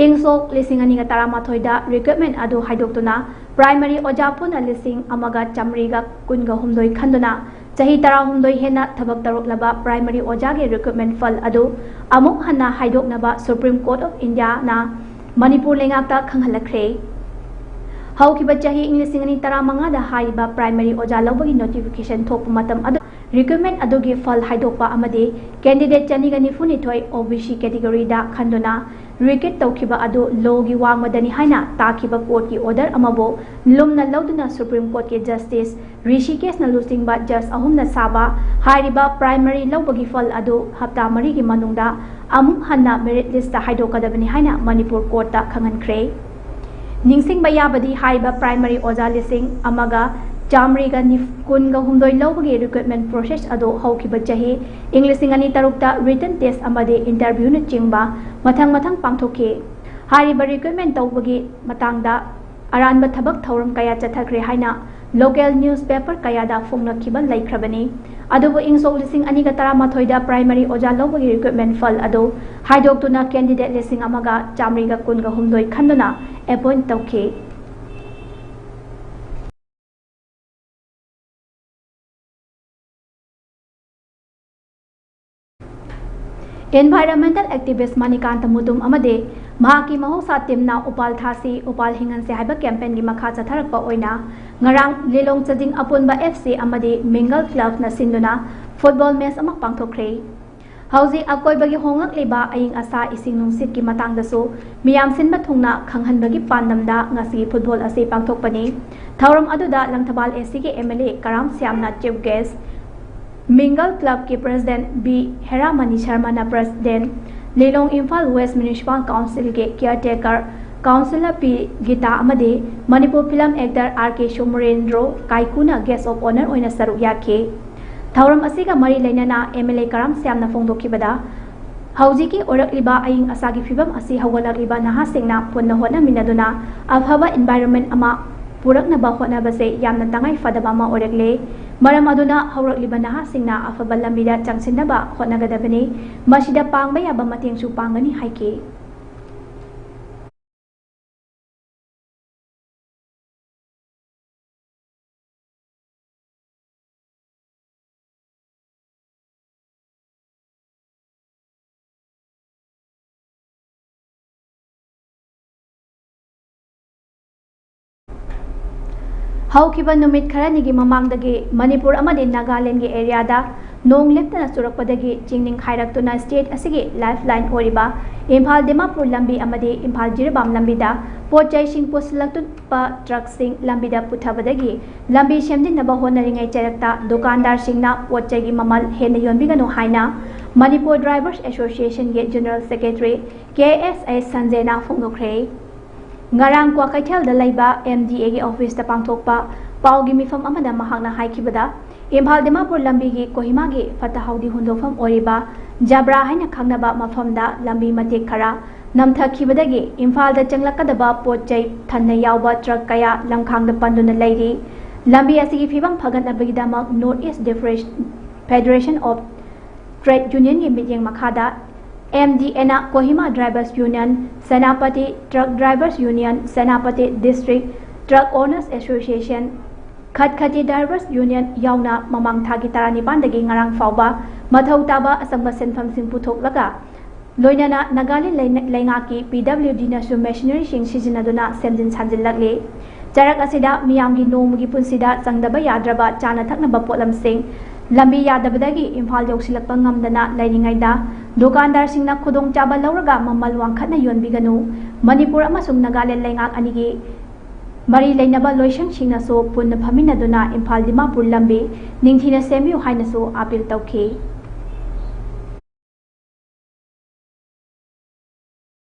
ꯏꯪ ꯁꯣꯛ ꯂꯤꯁꯤꯡ ꯑꯅꯤꯒ ꯇꯔꯥꯃꯥꯊꯣꯏꯗ recruitment ꯑꯗꯨ ꯍꯥꯏꯗꯣꯛꯇꯨꯅ primary ꯑꯣꯖꯥ ꯄꯨꯟꯅ ꯂꯤꯁꯤꯡ ꯑꯃꯒ ꯆꯥꯃꯔꯤꯒ ꯀꯨꯟꯒ ꯍꯨꯝꯗꯣꯏ ꯈꯟꯗꯨꯅ ꯆꯍꯤ ꯇꯔꯥꯍꯨꯝꯗꯣꯏ ꯍꯦꯟꯅ ꯊꯕꯛ ꯇꯧꯔꯛꯂꯕ primary ꯑꯣꯖꯥꯒꯤ recruitment ꯐꯜ ꯑꯗꯨ ꯑꯃꯨꯛ ꯍꯟꯅ ꯍꯥꯏꯗꯣꯛꯅꯕ Supreme Court of India ꯅ ꯃꯅꯤꯄꯨꯔ ꯂꯩꯉꯥꯛꯇ ꯈꯪꯍꯜꯂꯛꯈ꯭ꯔꯦ꯫ ꯍꯧꯈꯤꯕ ꯆꯍꯤ ꯏꯪ ꯂꯤꯁꯤꯡ ꯑꯅꯤ ꯇꯔꯥꯃꯉꯥꯗ ꯍꯥꯏꯔꯤꯕ primary ꯑꯣꯖꯥ ꯂꯧꯕꯒꯤ notification ꯊꯣꯛꯄ ꯃꯇꯝ ꯑꯗꯨ recruitment ꯑꯗꯨꯒꯤ ꯐꯜ ꯍꯥꯏꯗꯣꯛꯄ ꯑꯃꯗꯤ candidate ꯆꯅꯤꯒ ꯅꯤꯐꯨꯅꯤꯊꯣꯏ O B C category ꯗ ꯈꯟꯗꯨꯅ ꯔꯤꯀꯦꯠ ꯇꯧꯈꯤꯕ ꯑꯗꯨ ꯂꯣꯒꯤ ꯋꯥꯡꯃꯗꯅꯤ ꯍꯥꯏꯅ ꯇꯥꯈꯤꯕ ꯀꯣꯔꯠꯀꯤ ꯑꯣꯔꯗꯔ ꯑꯃꯕꯨ ꯂꯨꯝꯅ ꯂꯧꯗꯨꯅ ꯁꯨꯄ꯭ꯔꯤꯝ ꯀꯣꯔꯠꯀꯤ ꯖꯁꯇꯤꯁ ꯔꯤꯁꯤꯀꯦꯁꯅ ꯂꯨꯆꯤꯡꯕ ꯖꯁ ꯑꯍꯨꯝꯅ ꯁꯥꯕ ꯍꯥꯏꯔꯤꯕ ꯄ꯭ꯔꯥꯏꯃꯔꯤ ꯂꯧꯕꯒꯤ ꯐꯜ ꯑꯗꯨ ꯍꯞꯇꯥ ꯃꯔꯤꯒꯤ ꯃꯅꯨꯡꯗ ꯑꯃꯨꯛ ꯍꯟꯅ ꯃꯦꯔꯤꯠ ꯂꯤꯁꯇ ꯍꯥꯏꯗꯣꯛꯀꯗꯕꯅꯤ ꯍꯥꯏꯅ ꯃꯅꯤꯄꯨꯔ ꯀꯣꯔꯠꯇ ꯈꯪꯍꯟꯈ꯭ꯔꯦ꯫ ꯅꯤꯡꯁꯤꯡꯕ ꯌꯥꯕꯗꯤ ꯍꯥꯏꯔꯤꯕ ꯄ꯭ꯔꯥꯏꯃꯔꯤ ꯑꯣꯖꯥ ꯂꯤꯁꯤꯡ ꯑꯃꯒ ꯆꯥꯃꯔꯤꯒ ꯀꯨꯟꯒ ꯍꯨꯝꯗꯣꯏ ꯂꯧꯕꯒꯤ ꯔꯤꯀ꯭ꯔꯨꯠꯃꯦꯟ ꯄ꯭ꯔꯣꯁꯦꯁ ꯑꯗꯨ ꯍꯧꯈꯤꯕ ꯆꯍꯤ ꯏꯪ ꯂꯤꯁꯤꯡ ꯑꯅꯤ ꯇꯔꯨꯛꯇ ꯔꯤꯇꯟ ꯇꯦꯁ ꯑꯃꯗꯤ ꯏꯟꯇꯔꯚ꯭ꯌꯨꯅꯆꯤꯡꯕ ꯃꯊꯪ ꯃꯊꯪ ꯄꯥꯡꯊꯣꯛꯈꯤ꯫ ꯍꯥꯏꯔꯤꯕ ꯔꯤꯀ꯭ꯔꯨꯠꯃꯦꯟ ꯇꯧꯕꯒꯤ ꯃꯇꯥꯡꯗ ꯑꯔꯥꯟꯕ ꯊꯕꯛ ꯊꯧꯔꯝ ꯀꯌꯥ ꯆꯠꯊꯈ꯭ꯔꯦ ꯍꯥꯏꯅ ꯂꯣꯀꯦꯜ ꯅ꯭ꯌꯨꯁꯄꯦꯄꯔ ꯀꯌꯥꯗ ꯐꯣꯡꯂꯛꯈꯤꯕ ꯂꯩꯈ꯭ꯔꯕꯅꯤ꯫ ꯑꯗꯨꯕꯨ ꯏꯪ ꯁꯣꯛ ꯂꯤꯁꯤꯡ ꯑꯅꯤꯒ ꯇꯔꯥꯃꯥꯊꯣꯏꯗ ꯄ꯭ꯔꯥꯏꯃꯔꯤ ꯑꯣꯖꯥ ꯂꯧꯕꯒꯤ ꯔꯤꯀ꯭ꯔꯨꯠꯃꯦꯟ ꯐꯜ ꯑꯗꯨ ꯍꯥꯏꯗꯣꯛꯇꯨꯅ ꯀꯦꯟꯗꯤꯗꯦꯠ ꯂꯤꯁꯤꯡ ꯑꯃꯒ ꯆꯥꯃꯔꯤꯒ ꯀꯨꯟꯒ ꯍꯨꯝꯗꯣꯏ ꯈꯟꯗꯨꯅ ꯑꯦꯄꯣꯏꯟꯠ ꯇꯧꯈꯤ꯫ Environmental activist ꯃꯅꯤꯀꯥꯟꯇ ꯃꯨꯇꯨꯝ ꯑꯃꯗꯤ ꯃꯍꯥꯛꯀꯤ ꯃꯍꯧꯁꯥ ꯇꯤꯝꯅ ꯎꯄꯥꯜ ꯊꯥꯁꯤ, ꯎꯄꯥꯜ ꯍꯤꯡꯍꯟꯁꯤ ꯍꯥꯏꯕ ꯀꯦꯝꯄꯦꯟꯒꯤ ꯃꯈꯥ ꯆꯠꯊꯔꯛꯄ ꯑꯣꯏꯅ ꯉꯔꯥꯡ ꯂꯤꯂꯣꯡ ꯆꯗꯤꯡ ꯑꯄꯨꯟꯕ F C ꯑꯃꯗꯤ ꯃꯤꯡꯒꯜ ꯀ꯭ꯂꯕꯅ ꯁꯤꯟꯗꯨꯅ ꯐꯨꯠꯕꯣꯜ ꯃꯦꯆ ꯑꯃ ꯄꯥꯡꯊꯣꯛꯈ꯭ꯔꯦ꯫ ꯍꯧꯖꯤꯛ ꯑꯀꯣꯏꯕꯒꯤ ꯍꯣꯡꯂꯛꯂꯤꯕ ꯑꯏꯪ ꯑꯁꯥ, ꯏꯁꯤꯡ ꯅꯨꯡꯁꯤꯠꯀꯤ ꯃꯇꯥꯡꯗꯁꯨ ꯃꯤꯌꯥꯝ ꯁꯤꯟꯕ ꯊꯨꯡꯅ ꯈꯪꯍꯟꯕꯒꯤ ꯄꯥꯟꯗꯝꯗ ꯉꯁꯤꯒꯤ ꯐꯨꯠꯕꯣꯜ ꯑꯁꯤ ꯄꯥꯡꯊꯣꯛꯄꯅꯤ꯫ ꯊꯧꯔꯝ ꯑꯗꯨꯗ ꯂꯪꯊꯕꯥꯜ A C ꯒꯤ M L A Karam ꯁ꯭ꯌꯥꯝꯅ chief guest, ꯃꯤꯡꯒꯜ ꯀ꯭ꯂꯕꯀꯤ president B ꯍꯦꯔꯥꯃꯅꯤ ꯁꯔꯃꯅ president, ꯂꯤꯂꯣꯡ ꯏꯝꯐꯥꯜ West Municipal Council ꯒꯤ caretaker councillor P ꯒꯤꯇꯥ ꯑꯃꯗꯤ Manipur film actor R K Somorendro ꯀꯥꯏꯀꯨꯅ guest of honour ꯑꯣꯏꯅ ꯁꯔꯨꯛ ꯌꯥꯈꯤ꯫ ꯊꯧꯔꯝ ꯑꯁꯤꯒ ꯃꯔꯤ ꯂꯩꯅꯅ M L A ꯀꯔꯥꯝ ꯁ꯭ꯌꯥꯝꯅ ꯐꯣꯡꯗꯣꯛꯈꯤꯕꯗ, ꯍꯧꯖꯤꯛꯀꯤ ꯑꯣꯏꯔꯛꯂꯤꯕ ꯑꯏꯪ ꯑꯁꯥꯒꯤ ꯐꯤꯕꯝ ꯑꯁꯤ ꯍꯧꯒꯠꯂꯛꯂꯤꯕ ꯅꯍꯥꯁꯤꯡꯅ ꯄꯨꯟꯅ ꯍꯣꯠꯅꯃꯤꯟꯅꯗꯨꯅ ꯑꯐꯕ environment ꯑꯃ ꯄꯨꯔꯛꯅꯕ ꯍꯣꯠꯅꯕꯁꯦ ꯌꯥꯝꯅ ꯇꯉꯥꯏ ꯐꯗꯕ ꯑꯃ ꯑꯣꯏꯔꯛꯂꯦ꯫ ꯃꯔꯝ ꯑꯗꯨꯅ ꯍꯧꯔꯛꯂꯤꯕ ꯅꯍꯥꯁꯤꯡꯅ ꯑꯐꯕ ꯂꯝꯕꯤꯗ ꯆꯪꯁꯤꯟꯅꯕ ꯍꯣꯠꯅꯒꯗꯕꯅꯤ꯫ ꯃꯁꯤꯗ ꯄꯥꯡꯕ ꯌꯥꯕ ꯃꯇꯦꯡꯁꯨ ꯄꯥꯡꯒꯅꯤ ꯍꯥꯏꯈꯤ꯫ ꯍꯧꯈꯤꯕ ꯅꯨꯃꯤꯠ ꯈꯔꯅꯤꯒꯤ ꯃꯃꯥꯡꯗꯒꯤ ꯃꯅꯤꯄꯨꯔ ꯑꯃꯗꯤ ꯅꯥꯒꯥꯂꯦꯟꯒꯤ ꯑꯦꯔꯤꯌꯥꯗ ꯅꯣꯡ ꯂꯦꯞꯇꯅ ꯆꯨꯔꯛꯄꯗꯒꯤ ꯆꯤꯡ ꯅꯤꯡꯈꯥꯏꯔꯛꯇꯨꯅ ꯁ꯭ꯇꯦꯠ ꯑꯁꯤꯒꯤ ꯂꯥꯏꯐ ꯂꯥꯏꯟ ꯑꯣꯏꯔꯤꯕ ꯏꯝꯐꯥꯜ ꯗꯤꯃꯥꯄꯨꯔ ꯂꯝꯕꯤ ꯑꯃꯗꯤ ꯏꯝꯐꯥꯜ ꯖꯤꯔꯤꯕꯥꯝ ꯂꯝꯕꯤꯗ ꯄꯣꯠ ꯆꯩꯁꯤꯡ ꯄꯨꯁꯤꯜꯂꯛꯇꯨꯅ ꯇ꯭ꯔꯛꯁꯤꯡ ꯂꯝꯕꯤꯗ ꯄꯨꯊꯕꯗꯒꯤ ꯂꯝꯕꯤ ꯁꯦꯝꯖꯤꯟꯅꯕ ꯍꯣꯠꯅꯔꯤꯉꯩ ꯆꯔꯛꯇ ꯗꯨꯀꯥꯟꯗꯥꯔꯁꯤꯡꯅ ꯄꯣꯠ ꯆꯩꯒꯤ ꯃꯃꯜ ꯍꯦꯟꯅ ꯌꯣꯟꯕꯤꯒꯅꯨ ꯍꯥꯏꯅ ꯃꯅꯤꯄꯨꯔ ꯗ꯭ꯔꯥꯏꯚꯔꯁ ꯑꯦꯁꯣꯁꯤꯌꯦꯁꯟꯒꯤ ꯖꯦꯅꯔꯦꯜ ꯁꯦꯀ꯭ꯔꯦꯇꯔꯤ ꯀꯦ ꯑꯦꯁ ꯑꯦꯁ ꯁꯟꯖꯦꯅ ꯐꯣꯡꯗꯣꯛꯈ꯭ꯔꯦ꯫ ꯉꯔꯥꯡ ꯀ꯭ꯋꯥꯀꯩꯊꯦꯜꯗ ꯂꯩꯕ ꯑꯦꯝ ꯗꯤ ꯑꯦꯒꯤ ꯑꯣꯐꯤꯁꯇ ꯄꯥꯡꯊꯣꯛꯄ ꯄꯥꯎꯒꯤ ꯃꯤꯐꯝ ꯑꯃꯗ ꯃꯍꯥꯛꯅ ꯍꯥꯏꯈꯤꯕꯗ, ꯏꯝꯐꯥꯜ ꯗꯤꯃꯥꯄꯨꯔ ꯂꯝꯕꯤꯒꯤ ꯀꯣꯍꯤꯃꯥꯒꯤ ꯐꯠꯇ ꯍꯥꯎꯗꯤ ꯍꯨꯟꯗꯣꯛꯐꯝ ꯑꯣꯏꯔꯤꯕ ꯖꯕ꯭ꯔꯥ ꯍꯥꯏꯅ ꯈꯪꯅꯕ ꯃꯐꯝꯗ ꯂꯝꯕꯤ ꯃꯇꯦꯛ ꯈꯔ ꯅꯝꯊꯈꯤꯕꯗꯒꯤ ꯏꯝꯐꯥꯜꯗ ꯆꯪꯂꯛꯀꯗꯕ ꯄꯣꯠ ꯆꯩ ꯊꯟꯅ ꯌꯥꯎꯕ ꯇ꯭ꯔꯛ ꯀꯌꯥ ꯂꯝꯈꯥꯡꯗ ꯄꯟꯗꯨꯅ ꯂꯩꯔꯤ꯫ ꯂꯝꯕꯤ ꯑꯁꯤꯒꯤ ꯐꯤꯕꯝ ꯐꯒꯠꯅꯕꯒꯤꯗꯃꯛ North East Federation of Trade Unionꯒꯤ ꯃꯤꯠꯌꯦꯡ ꯃꯈꯥꯗ M D N Kohima drivers union, Senapati truck drivers union, Senapati district truck owners association, Khatkhati drivers union ꯌꯥꯎꯅ ꯃꯃꯥꯡ ꯊꯥꯒꯤ ꯇꯔꯥꯅꯤꯄꯥꯟꯗꯒꯤ ꯉꯔꯥꯡ ꯐꯥꯎꯕ ꯃꯊꯧ ꯇꯥꯕ ꯑꯆꯪꯕ ꯁꯦꯟꯐꯝꯁꯤꯡ ꯄꯨꯊꯣꯛꯂꯒ ꯂꯣꯏꯅꯅ ꯅꯥꯒꯥꯂꯦꯟ ꯂꯩꯅ-, ꯂꯩꯉꯥꯛꯀꯤ ꯄꯤ ꯗꯕ꯭ꯂꯤꯎ ꯗꯤꯅꯁꯨ ꯃꯦꯁꯤꯅꯔꯤꯁꯤꯡ ꯁꯤꯖꯤꯟꯅꯗꯨꯅ ꯁꯦꯝꯖꯤꯟ ꯁꯥꯖꯤꯜꯂꯛꯂꯤ꯫ ꯆꯔꯛ ꯑꯁꯤꯗ ꯃꯤꯌꯥꯝꯒꯤ ꯅꯣꯡꯃꯒꯤ ꯄꯨꯟꯁꯤꯗ ꯆꯪꯗꯕ ꯌꯥꯗ꯭ꯔꯕ ꯆꯥꯅ ꯊꯛꯅꯕ ꯄꯣꯠꯂꯝꯁꯤꯡ ꯂꯝꯕꯤ ꯌꯥꯗꯕꯗꯒꯤ ꯏꯝꯐꯥꯜ ꯌꯧꯁꯤꯜꯂꯛꯄ ꯉꯝꯗꯅ ꯂꯩꯔꯤꯉꯩꯗ ꯗꯨꯀꯥꯟꯗꯥꯔꯁꯤꯡꯅ ꯈꯨꯗꯣꯡꯆꯥꯕ ꯂꯧꯔꯒ ꯃꯃꯜ ꯋꯥꯡꯈꯠꯅ ꯌꯣꯟꯕꯤꯒꯅꯨ꯫ ꯃꯅꯤꯄꯨꯔ ꯑꯃꯁꯨꯡ ꯅꯥꯒꯥꯂꯦꯟ ꯂꯩꯉꯥꯛ ꯑꯅꯤꯒꯤ ꯃꯔꯤ ꯂꯩꯅꯕ ꯂꯣꯏꯁꯪꯁꯤꯡꯅꯁꯨ ꯄꯨꯟꯅ ꯐꯝꯃꯤꯟꯅꯗꯨꯅ ꯏꯝꯐꯥꯜ ꯗꯤꯃꯥꯄꯨꯔ ꯂꯝꯕꯤ ꯅꯤꯡꯊꯤꯅ ꯁꯦꯝꯕꯤꯌꯨ ꯍꯥꯏꯅꯁꯨ ꯑꯥꯄꯤꯜ ꯇꯧꯈꯤ꯫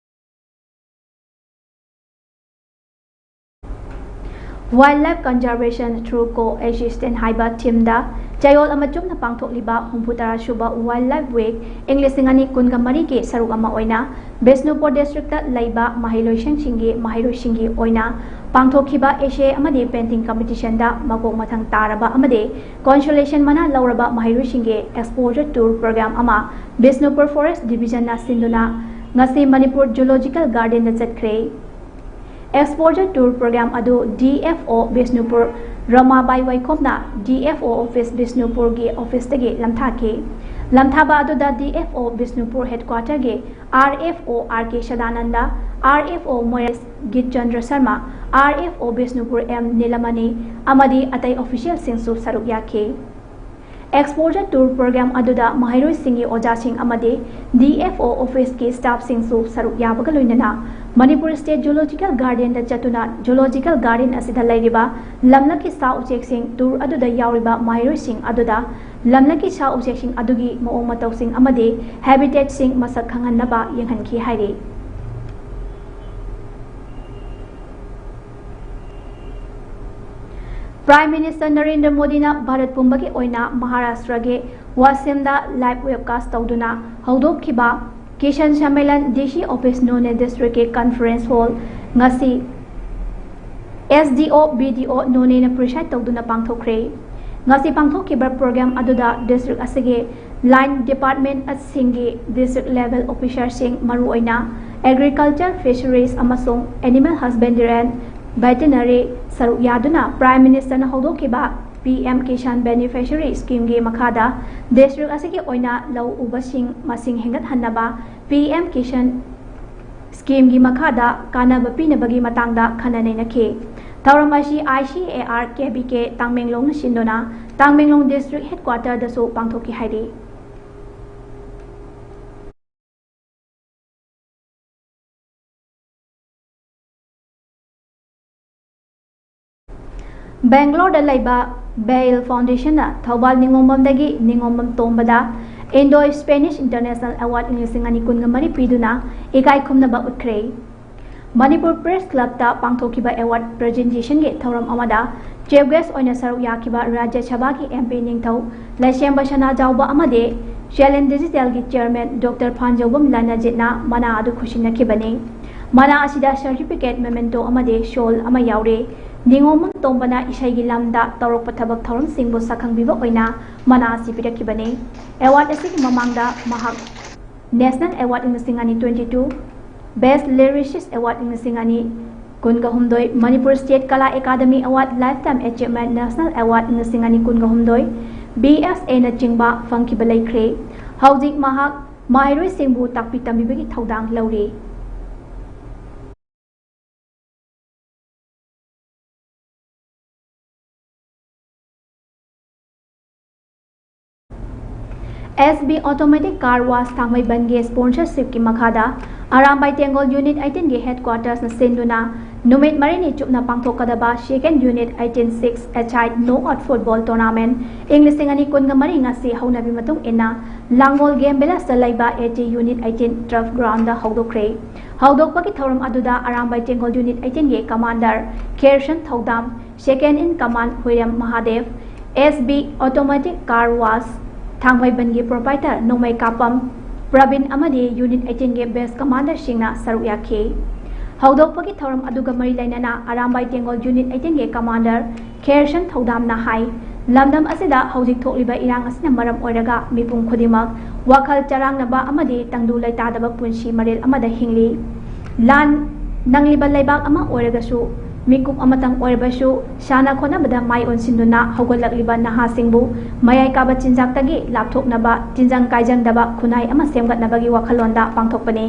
Wildlife Conservation Through Co-Existence ꯍꯥꯏꯕ ꯊꯤꯝꯗ ꯆꯌꯣꯜ ꯑꯃ ꯆꯨꯞꯅ ꯄꯥꯡꯊꯣꯛꯂꯤꯕ ꯍꯨꯝꯐꯨ ꯇꯔꯥ ꯁꯨꯕ Wildlife Week ꯏꯪ ꯂꯤꯁꯤꯡ ꯑꯅꯤ ꯀꯨꯟꯒ ꯃꯔꯤꯒꯤ ꯁꯔꯨꯛ ꯑꯃ ꯑꯣꯏꯅ ꯕꯤꯁꯅꯨꯄꯨꯔ ꯗꯤꯁꯇ꯭ꯔꯤꯛꯇ ꯂꯩꯕ ꯃꯍꯩꯂꯣꯏꯁꯪꯁꯤꯡꯒꯤ ꯃꯍꯩꯔꯣꯏꯁꯤꯡꯒꯤ ꯑꯣꯏꯅ ꯄꯥꯡꯊꯣꯛꯈꯤꯕ essay ꯑꯃꯗꯤ painting competitionꯗ ꯃꯀꯣꯛ ꯃꯊꯪ ꯇꯥꯔꯕ ꯑꯃꯗꯤ consolation ꯃꯅꯥ ꯂꯧꯔꯕ ꯃꯍꯩꯔꯣꯏꯁꯤꯡꯒꯤ exposure tour program ꯑꯃ ꯕꯤꯁꯅꯨꯄꯨꯔ Forest Divisionꯅ ꯁꯤꯟꯗꯨꯅ ꯉꯁꯤ ꯃꯅꯤꯄꯨꯔ Zoological Gardenꯗ ꯆꯠꯈ꯭ꯔꯦ꯫ Exposure tour program ꯑꯗꯨ D F O Bishnupur ꯔꯃꯥꯕꯥꯏ ꯋꯥꯏꯈꯣꯝꯅ D F O office ꯕꯤꯁꯅꯨꯄꯨꯔꯒꯤ officeꯇꯒꯤ ꯂꯝꯊꯥꯈꯤ꯫ ꯂꯝꯊꯥꯕ ꯑꯗꯨꯗ D F O Bishnupur headquarterꯒꯤ R F O R K Sadananda, R F O ꯃꯣꯌꯦꯁ ꯒꯤꯠꯆꯟꯗ꯭ꯔ Sharma, R F O Bishnupur M Nilamani ꯑꯃꯗꯤ ꯑꯇꯩ officialꯁꯤꯡꯁꯨ ꯁꯔꯨꯛ ꯌꯥꯈꯤ꯫ Exposure Tour Program ꯑꯗꯨꯗ ꯃꯍꯩꯔꯣꯏꯁꯤꯡꯒꯤ ꯑꯣꯖꯥꯁꯤꯡ ꯑꯃꯗꯤ D F O officeꯀꯤ staffꯁꯤꯡꯁꯨ ꯁꯔꯨꯛ ꯌꯥꯕꯒ ꯂꯣꯏꯅꯅ Manipur State Zoological Gardenꯗ ꯆꯠꯇꯨꯅ Zoological Garden ꯑꯁꯤꯗ ꯂꯩꯔꯤꯕ ꯂꯝꯂꯛꯀꯤ ꯁꯥ ꯎꯆꯦꯛꯁꯤꯡ, tour ꯑꯗꯨꯗ ꯌꯥꯎꯔꯤꯕ ꯃꯍꯩꯔꯣꯏꯁꯤꯡ ꯑꯗꯨꯗ ꯂꯝꯂꯛꯀꯤ ꯁꯥ ꯎꯆꯦꯛꯁꯤꯡ ꯑꯗꯨꯒꯤ ꯃꯑꯣꯡ ꯃꯇꯧꯁꯤꯡ ꯑꯃꯗꯤ habitatꯁꯤꯡ ꯃꯁꯛ ꯈꯪꯍꯟꯅꯕ ꯌꯦꯡꯍꯟꯈꯤ ꯍꯥꯏꯔꯤ꯫ Prime Minister ꯅꯔꯦꯟꯗ꯭ꯔ ꯃꯣꯗꯤꯅ ꯚꯥꯔꯠ ꯄꯨꯝꯕꯒꯤ ꯑꯣꯏꯅ ꯃꯍꯥꯔꯥꯁꯇ꯭ꯔꯒꯤ ꯋꯥꯁꯤꯝꯗ live webcast ꯇꯧꯗꯨꯅ ꯍꯧꯗꯣꯛꯈꯤꯕ Kisan Sammelan D C Office Noney Districtꯀꯤ conference hall ꯉꯁꯤ S D O, B D O Noneyꯅ preside ꯇꯧꯗꯨꯅ ꯄꯥꯡꯊꯣꯛꯈ꯭ꯔꯦ꯫ ꯉꯁꯤ ꯄꯥꯡꯊꯣꯛꯈꯤꯕ program ꯑꯗꯨꯗ district ꯑꯁꯤꯒꯤ line departmentꯁꯤꯡꯒꯤ district level officerꯁꯤꯡ, ꯃꯔꯨꯑꯣꯏꯅ Agriculture, Fisheries ꯑꯃꯁꯨꯡ Animal Husbandry and Veterinary ꯁꯔꯨꯛ ꯌꯥꯗꯨꯅ Prime Ministerꯅ ꯍꯧꯗꯣꯛꯈꯤꯕ P M Kisan Beneficiary Schemeꯒꯤ ꯃꯈꯥꯗ district ꯑꯁꯤꯒꯤ ꯑꯣꯏꯅ ꯂꯧ ꯎꯕꯁꯤꯡ ꯃꯁꯤꯡ ꯍꯦꯟꯒꯠꯍꯟꯅꯕ P M Kisan Schemeꯒꯤ ꯃꯈꯥꯗ ꯀꯥꯟꯅꯕ ꯄꯤꯅꯕꯒꯤ ꯃꯇꯥꯡꯗ ꯈꯟꯅ ꯅꯩꯅꯈꯤ꯫ ꯊꯧꯔꯝ ꯑꯁꯤ I C A R K B K ꯇꯥꯡꯃꯦꯡꯂꯣꯡꯅ ꯁꯤꯟꯗꯨꯅ ꯇꯥꯡꯃꯦꯡꯂꯣꯡ district headquarterꯗꯁꯨ ꯄꯥꯡꯊꯣꯛꯈꯤ ꯍꯥꯏꯔꯤ꯫ ꯕꯦꯡꯒ꯭ꯂꯣꯔꯗ ꯂꯩꯕ ꯕꯦꯏꯜ ꯐꯥꯎꯟꯗꯦꯁꯟꯅ Thoubal ꯅꯤꯉꯣꯝꯕꯝꯗꯒꯤ ꯅꯤꯉꯣꯝꯕꯝ ꯇꯣꯝꯕꯗ Indo Spanish International Award ꯏꯪ ꯂꯤꯁꯤꯡ ꯑꯅꯤ ꯀꯨꯟꯒ ꯃꯔꯤ ꯄꯤꯗꯨꯅ ꯏꯀꯥꯏ ꯈꯨꯝꯅꯕ ꯎꯠꯈ꯭ꯔꯦ꯫ ꯃꯅꯤꯄꯨꯔ Press Clubꯇ ꯄꯥꯡꯊꯣꯛꯈꯤꯕ award presentationꯒꯤ ꯊꯧꯔꯝ ꯑꯃꯗ chief guest ꯑꯣꯏꯅ ꯁꯔꯨꯛ ꯌꯥꯈꯤꯕ ꯔꯥꯖ꯭ꯌ ꯁꯚꯥꯒꯤ M P ꯅꯤꯡꯊꯧ ꯂꯩꯁꯦꯝꯕ ꯁꯅꯥꯖꯥꯎꯕ ꯑꯃꯗꯤ Challenge Digitalꯒꯤ chairman Doctor ꯐꯥꯟꯖꯧꯕꯝ ꯂꯥꯅꯖꯤꯠꯅ ꯃꯅꯥ ꯑꯗꯨ ꯈꯨꯠꯁꯤꯟꯅꯈꯤꯕꯅꯤ꯫ ꯃꯅꯥ ꯑꯁꯤꯗ certificate, memento ꯑꯃꯗꯤ shawl ꯑꯃ ꯌꯥꯎꯔꯤ꯫ ꯅꯤꯉꯣꯝꯕꯝ ꯇꯣꯝꯕꯅ ꯏꯁꯩꯒꯤ ꯂꯝꯗ ꯇꯧꯔꯛꯄ ꯊꯕꯛ ꯊꯧꯔꯝꯁꯤꯡꯕꯨ ꯁꯛꯈꯪꯕꯤꯕ ꯑꯣꯏꯅ ꯃꯅꯥ ꯑꯁꯤ ꯄꯤꯔꯛꯈꯤꯕꯅꯤ꯫ Award ꯑꯁꯤꯒꯤ ꯃꯃꯥꯡꯗ ꯃꯍꯥꯛ National Award ꯏꯪ ꯂꯤꯁꯤꯡ ꯑꯅꯤ twenty two, Best Lyricist Award ꯏꯪ ꯂꯤꯁꯤꯡ ꯑꯅꯤ ꯀꯨꯟꯒ ꯍꯨꯝꯗꯣꯏ, Manipur State Kala Academy Award Lifetime Achievement National Award ꯏꯪ ꯂꯤꯁꯤꯡ ꯑꯅꯤ ꯀꯨꯟꯒ ꯍꯨꯝꯗꯣꯏ, B S A ꯅꯆꯤꯡꯕ ꯐꯪꯈꯤꯕ ꯂꯩꯈ꯭ꯔꯦ꯫ ꯍꯧꯖꯤꯛ ꯃꯍꯥꯛ ꯃꯍꯩꯔꯣꯏꯁꯤꯡꯕꯨ ꯇꯥꯛꯄꯤ ꯇꯝꯕꯤꯕꯒꯤ ꯊꯧꯗꯥꯡ ꯂꯧꯔꯤ꯫ ꯑꯦꯁ ꯕꯤ Automatic Car Wash ꯊꯥꯡꯃꯩꯕꯟꯒꯤ sponsorshipꯀꯤ ꯃꯈꯥꯗ ꯑꯔꯥꯝꯕꯥꯏ ꯇꯦꯡꯒꯣꯜ Unit eighteen ꯒꯤ headquartersꯅ ꯁꯤꯟꯗꯨꯅ ꯅꯨꯃꯤꯠ ꯃꯔꯤꯅꯤ ꯆꯨꯞꯅ ꯄꯥꯡꯊꯣꯛꯀꯗꯕ Second Unit eighteen six-a-side knockout football tournament ꯏꯪ ꯂꯤꯁꯤꯡ ꯑꯅꯤ ꯀꯨꯟꯒ ꯃꯔꯤ ꯉꯁꯤ ꯍꯧꯅꯕꯤ ꯃꯇꯨꯡ ꯏꯟꯅ ꯂꯥꯡꯒꯣꯜ Game Villageꯇ ꯂꯩꯕ A T Unit eighteen turf groundꯗ ꯍꯧꯗꯣꯛꯈ꯭ꯔꯦ꯫ ꯍꯧꯗꯣꯛꯄꯒꯤ ꯊꯧꯔꯝ ꯑꯗꯨꯗ ꯑꯔꯥꯝꯕꯥꯏ ꯇꯦꯡꯒꯣꯜ Unit eighteenꯒꯤ commander ꯈꯦꯔꯁꯟ ꯊꯧꯗꯥꯝ, second in command Huirem Mahadeb, S B Automatic Car Wash ꯊꯥꯡꯃꯩꯕꯟꯒꯤ proprietor ꯅꯣꯡꯃꯩ ꯀꯥꯞꯄꯝ ꯄ꯭ꯔꯕꯤꯟ ꯑꯃꯗꯤ Unit eighteenꯒꯤ base commanderꯁꯤꯡꯅ ꯁꯔꯨꯛ ꯌꯥꯈꯤ꯫ ꯍꯧꯗꯣꯛꯄꯒꯤ ꯊꯧꯔꯝ ꯑꯗꯨꯒ ꯃꯔꯤ ꯂꯩꯅꯅ ꯑꯔꯥꯝꯕꯥꯏ ꯇꯦꯡꯒꯣꯜ Unit eighteenꯒꯤ commander ꯈꯦꯔꯁꯟ ꯊꯧꯗꯥꯝꯅ ꯍꯥꯏ, ꯂꯝꯗꯝ ꯑꯁꯤꯗ ꯍꯧꯖꯤꯛ ꯊꯣꯛꯂꯤꯕ ꯏꯔꯥꯡ ꯑꯁꯤꯅ ꯃꯔꯝ ꯑꯣꯏꯔꯒ ꯃꯤꯄꯨꯝ ꯈꯨꯗꯤꯡꯃꯛ ꯋꯥꯈꯜ ꯆꯔꯥꯡꯅꯕ ꯑꯃꯗꯤ ꯇꯪꯗꯨ ꯂꯩꯇꯥꯗꯕ ꯄꯨꯟꯁꯤ ꯃꯔꯦꯜ ꯑꯃꯗ ꯍꯤꯡꯂꯤ꯫ ꯂꯥꯟ ꯅꯪꯂꯤꯕ ꯂꯩꯕꯥꯛ ꯑꯃ ꯑꯣꯏꯔꯒꯁꯨ, ꯃꯤꯀꯨꯞ ꯑꯃꯇꯪ ꯑꯣꯏꯔꯕꯁꯨ ꯁꯥꯟꯅ ꯈꯣꯠꯅꯕꯗ ꯃꯥꯏ ꯑꯣꯟꯁꯤꯟꯗꯨꯅ ꯍꯧꯒꯠꯂꯛꯂꯤꯕ ꯅꯍꯥꯁꯤꯡꯕꯨ ꯃꯌꯥꯏ ꯀꯥꯕ ꯆꯤꯟꯖꯥꯛꯇꯒꯤ ꯂꯥꯞꯊꯣꯛꯅꯕ ꯇꯤꯟꯖꯪ ꯀꯥꯏꯖꯪꯗꯕ ꯈꯨꯟꯅꯥꯏ ꯑꯃ ꯁꯦꯝꯒꯠꯅꯕꯒꯤ ꯋꯥꯈꯜꯂꯣꯟꯗ ꯄꯥꯡꯊꯣꯛꯄꯅꯤ꯫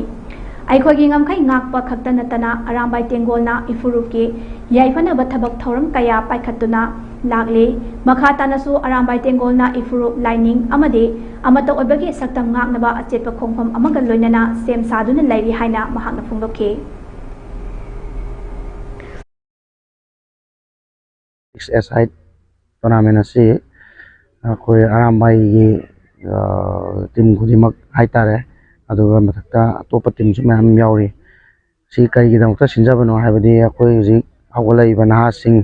ꯑꯩꯈꯣꯏꯒꯤ ꯉꯝꯈꯩ ꯉꯥꯛꯄ ꯈꯛꯇ ꯅꯠꯇꯅ ꯑꯔꯥꯝꯕꯥꯏ ꯇꯦꯡꯒꯣꯜꯅ ꯏꯐꯨꯔꯨꯞꯀꯤ ꯌꯥꯏꯐꯅꯕ ꯊꯕꯛ ꯊꯧꯔꯝ ꯀꯌꯥ ꯄꯥꯏꯈꯠꯇꯨꯅ ꯂꯥꯛꯂꯤ꯫ ꯃꯈꯥ ꯇꯥꯅꯁꯨ ꯑꯔꯥꯝꯕꯥꯏ ꯇꯦꯡꯒꯣꯜꯅ ꯏꯐꯨꯔꯨꯞ ꯂꯥꯏꯅꯤꯡ ꯑꯃꯗꯤ ꯑꯃꯠꯇ ꯑꯣꯏꯕꯒꯤ ꯁꯛꯇꯝ ꯉꯥꯛꯅꯕ ꯑꯆꯦꯠꯄ ꯈꯣꯡꯐꯝ ꯑꯃꯒ ꯂꯣꯏꯅꯅ ꯁꯦꯝ ꯁꯥꯗꯨꯅ ꯂꯩꯔꯤ ꯍꯥꯏꯅ ꯃꯍꯥꯛꯅ ꯐꯣꯡꯗꯣꯛꯈꯤ꯫ ꯁꯤꯛꯁ ꯑꯦ ꯁꯥꯏꯠ ꯇꯣꯔꯅꯥꯃꯦꯟ ꯑꯁꯤ ꯑꯩꯈꯣꯏ ꯑꯔꯥꯝꯕꯥꯏꯒꯤ ꯇꯤꯝ ꯈꯨꯗꯤꯡꯃꯛ ꯍꯥꯏꯇꯥꯔꯦ, ꯑꯗꯨꯒ ꯃꯊꯛꯇ ꯑꯇꯣꯞꯄ ꯇꯤꯝꯁꯨ ꯃꯌꯥꯝ ꯌꯥꯎꯔꯤ꯫ ꯁꯤ ꯀꯔꯤꯒꯤꯗꯃꯛꯇ ꯁꯤꯟꯖꯕꯅꯣ ꯍꯥꯏꯕꯗꯤ, ꯑꯩꯈꯣꯏ ꯍꯧꯖꯤꯛ ꯍꯧꯒꯠꯂꯛꯏꯕ ꯅꯍꯥꯁꯤꯡ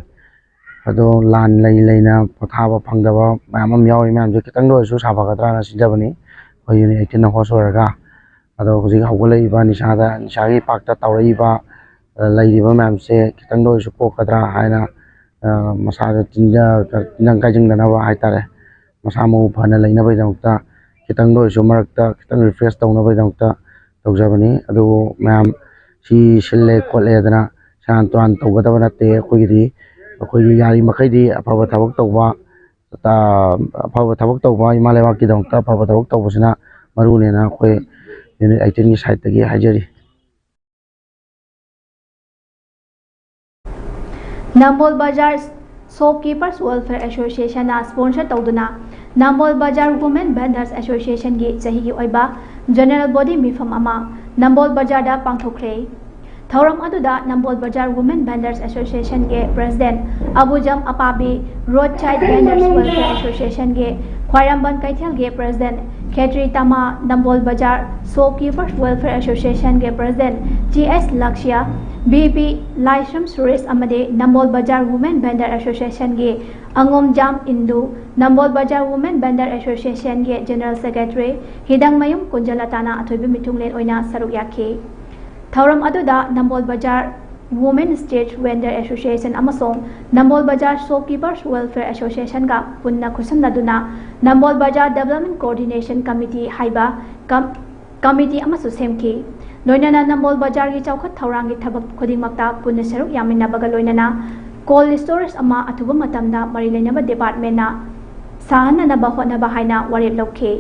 ꯑꯗꯣ ꯂꯥꯟ ꯂꯩ ꯂꯩꯅ ꯄꯣꯊꯥꯕ ꯐꯪꯗꯕ ꯃꯌꯥꯝ ꯑꯃ ꯌꯥꯎꯔꯤ꯫ ꯃꯌꯥꯝꯁꯦ ꯈꯤꯇꯪꯗ ꯑꯣꯏꯔꯁꯨ ꯁꯥꯐꯒꯗ꯭ꯔꯥꯅ ꯁꯤꯟꯖꯕꯅꯤ ꯑꯩꯈꯣꯏ ꯌꯨꯅꯤꯠ ꯑꯩꯠꯇꯤꯟꯅ ꯍꯣꯁ ꯑꯣꯏꯔꯒ꯫ ꯑꯗꯣ ꯍꯧꯖꯤꯛ ꯍꯧꯒꯠꯂꯛꯏꯕ ꯅꯤꯁꯥꯗ, ꯅꯤꯁꯥꯒꯤ ꯏꯄꯥꯛꯇ ꯇꯥꯎꯔꯛꯏꯕ ꯂꯩꯔꯤꯕ ꯃꯌꯥꯝꯁꯦ ꯈꯤꯇꯪꯗ ꯑꯣꯏꯔꯁꯨ ꯀꯣꯛꯀꯗ꯭ꯔꯥ ꯍꯥꯏꯅ, ꯃꯁꯥꯗ ꯇꯤꯟꯖꯪ ꯀꯥꯏꯖꯪꯗꯅꯕ ꯍꯥꯏꯇꯥꯔꯦ, ꯃꯁꯥ ꯃꯎ ꯐꯅ ꯂꯩꯅꯕꯒꯤꯗꯃꯛꯇ ꯈꯤꯇꯪꯗ ꯑꯣꯏꯔꯁꯨ ꯃꯔꯛꯇ ꯈꯤꯇꯪ ꯔꯤꯐ꯭ꯔꯦꯁ ꯇꯧꯅꯕꯒꯤꯗꯃꯛꯇ ꯇꯧꯖꯕꯅꯤ꯫ ꯑꯗꯨꯕꯨ ꯃꯌꯥꯝ ꯁꯤ ꯁꯤꯜꯂꯦ ꯈꯣꯠꯂꯦ ꯍꯥꯏꯗꯅ ꯁꯦꯔꯥꯟ ꯇꯨꯔꯥꯟ ꯇꯧꯒꯗꯕ ꯅꯠꯇꯦ꯫ ꯑꯩꯈꯣꯏꯒꯤꯗꯤ, ꯑꯩꯈꯣꯏꯒꯤ ꯌꯥꯔꯤ ꯃꯈꯩꯗꯤ ꯑꯐꯕ ꯊꯕꯛ ꯇꯧꯕ, ꯑꯐꯕ ꯊꯕꯛ ꯇꯧꯕ, ꯏꯃꯥ ꯂꯩꯕꯥꯛꯀꯤꯗꯃꯛꯇ ꯑꯐꯕ ꯊꯕꯛ ꯇꯧꯕꯁꯤꯅ ꯃꯔꯨꯅꯦꯅ ꯑꯩꯈꯣꯏ ꯌꯨꯅꯤꯠ ꯑꯩꯠꯇꯤꯟꯒꯤ ꯁꯥꯏꯠꯇꯒꯤ ꯍꯥꯏꯖꯔꯤ꯫ ꯅꯝꯕꯣꯜ ꯕꯖꯥꯔ Shopkeepers Welfare Associationꯅ sponsor ꯇꯧꯗꯨꯅ ꯅꯝꯕꯣꯜ ꯕꯖꯥꯔ Women Vendors Associationꯒꯤ ꯆꯍꯤꯒꯤ ꯑꯣꯏꯕ General Body ꯃꯤꯐꯝ ꯑꯃ ꯅꯝꯕꯣꯜ ꯕꯖꯥꯔꯗ ꯄꯥꯡꯊꯣꯛꯈ꯭ꯔꯦ꯫ ꯊꯧꯔꯝ ꯑꯗꯨꯗ ꯅꯝꯕꯣꯜ ꯕꯖꯥꯔ Women Vendors Associationꯒꯤ President ꯑꯕꯨꯖꯝ ꯑꯄꯥꯕꯤ, Roadside Vendors Welfare Associationꯒꯤ ꯈ꯭ꯋꯥꯏꯔꯝꯕꯟ ꯀꯩꯊꯦꯜꯒꯤ President ꯈꯦꯇ꯭ꯔꯤ ꯇꯃꯥ, ꯅꯝꯕꯣꯜ ꯕꯖꯥꯔ Shopkeepers Welfare Associationꯒꯤ President ꯖꯤ ꯑꯦꯁ ꯂꯛꯁꯤꯌꯥ, ꯚꯤ ꯄꯤ ꯂꯥꯏꯁ꯭ꯔꯝ ꯁꯨꯔꯦꯁ ꯑꯃꯗꯤ ꯅꯝꯕꯣꯜ ꯕꯖꯥꯔ Women Vendor Associationꯒꯤ ꯑꯉꯣꯝꯖꯥꯝ ꯏꯟꯗꯨ, ꯅꯝꯕꯣꯜ ꯕꯖꯥꯔ Women Vendor Associationꯒꯤ General Secretary ꯍꯤꯗꯪꯃꯌꯨꯝ ꯀꯨꯟꯖꯂꯇꯥꯅ ꯑꯊꯣꯏꯕ ꯃꯤꯊꯨꯡꯂꯦꯟ ꯑꯣꯏꯅ ꯁꯔꯨꯛ ꯌꯥꯈꯤ꯫ ꯊꯧꯔꯝ ꯑꯗꯨꯗ ꯅꯝꯕꯣꯜ ꯕꯖꯥꯔ Women Street Vendor Association ꯑꯃꯁꯨꯡ ꯅꯝꯕꯣꯜ ꯕꯖꯥꯔ Shopkeepers Welfare Associationꯒ ꯄꯨꯟꯅ ꯈꯨꯠꯁꯝꯅꯗꯨꯅ ꯅꯝꯕꯣꯜ ꯕꯖꯥꯔ Development Coordination Committee ꯍꯥꯏꯕ ꯀꯝ-, ꯀꯃꯤꯇꯤ ꯑꯃꯁꯨ ꯁꯦꯝꯈꯤ꯫ ꯂꯣꯏꯅꯅ ꯅꯝꯕꯣꯜ ꯕꯖꯥꯔꯒꯤ ꯆꯥꯎꯈꯠ ꯊꯧꯔꯥꯡꯒꯤ ꯊꯕꯛ ꯈꯨꯗꯤꯡꯃꯛꯇ ꯄꯨꯟꯅ ꯁꯔꯨꯛ ꯌꯥꯃꯤꯟꯅꯕꯒ ꯂꯣꯏꯅꯅ cold storage ꯑꯃ ꯑꯊꯨꯕ ꯃꯇꯝꯗ ꯃꯔꯤ ꯂꯩꯅꯕ departmentꯅ ꯁꯥꯍꯟꯅꯅꯕ ꯍꯣꯠꯅꯕ ꯍꯥꯏꯅ ꯋꯥꯔꯦꯞ ꯂꯧꯈꯤ꯫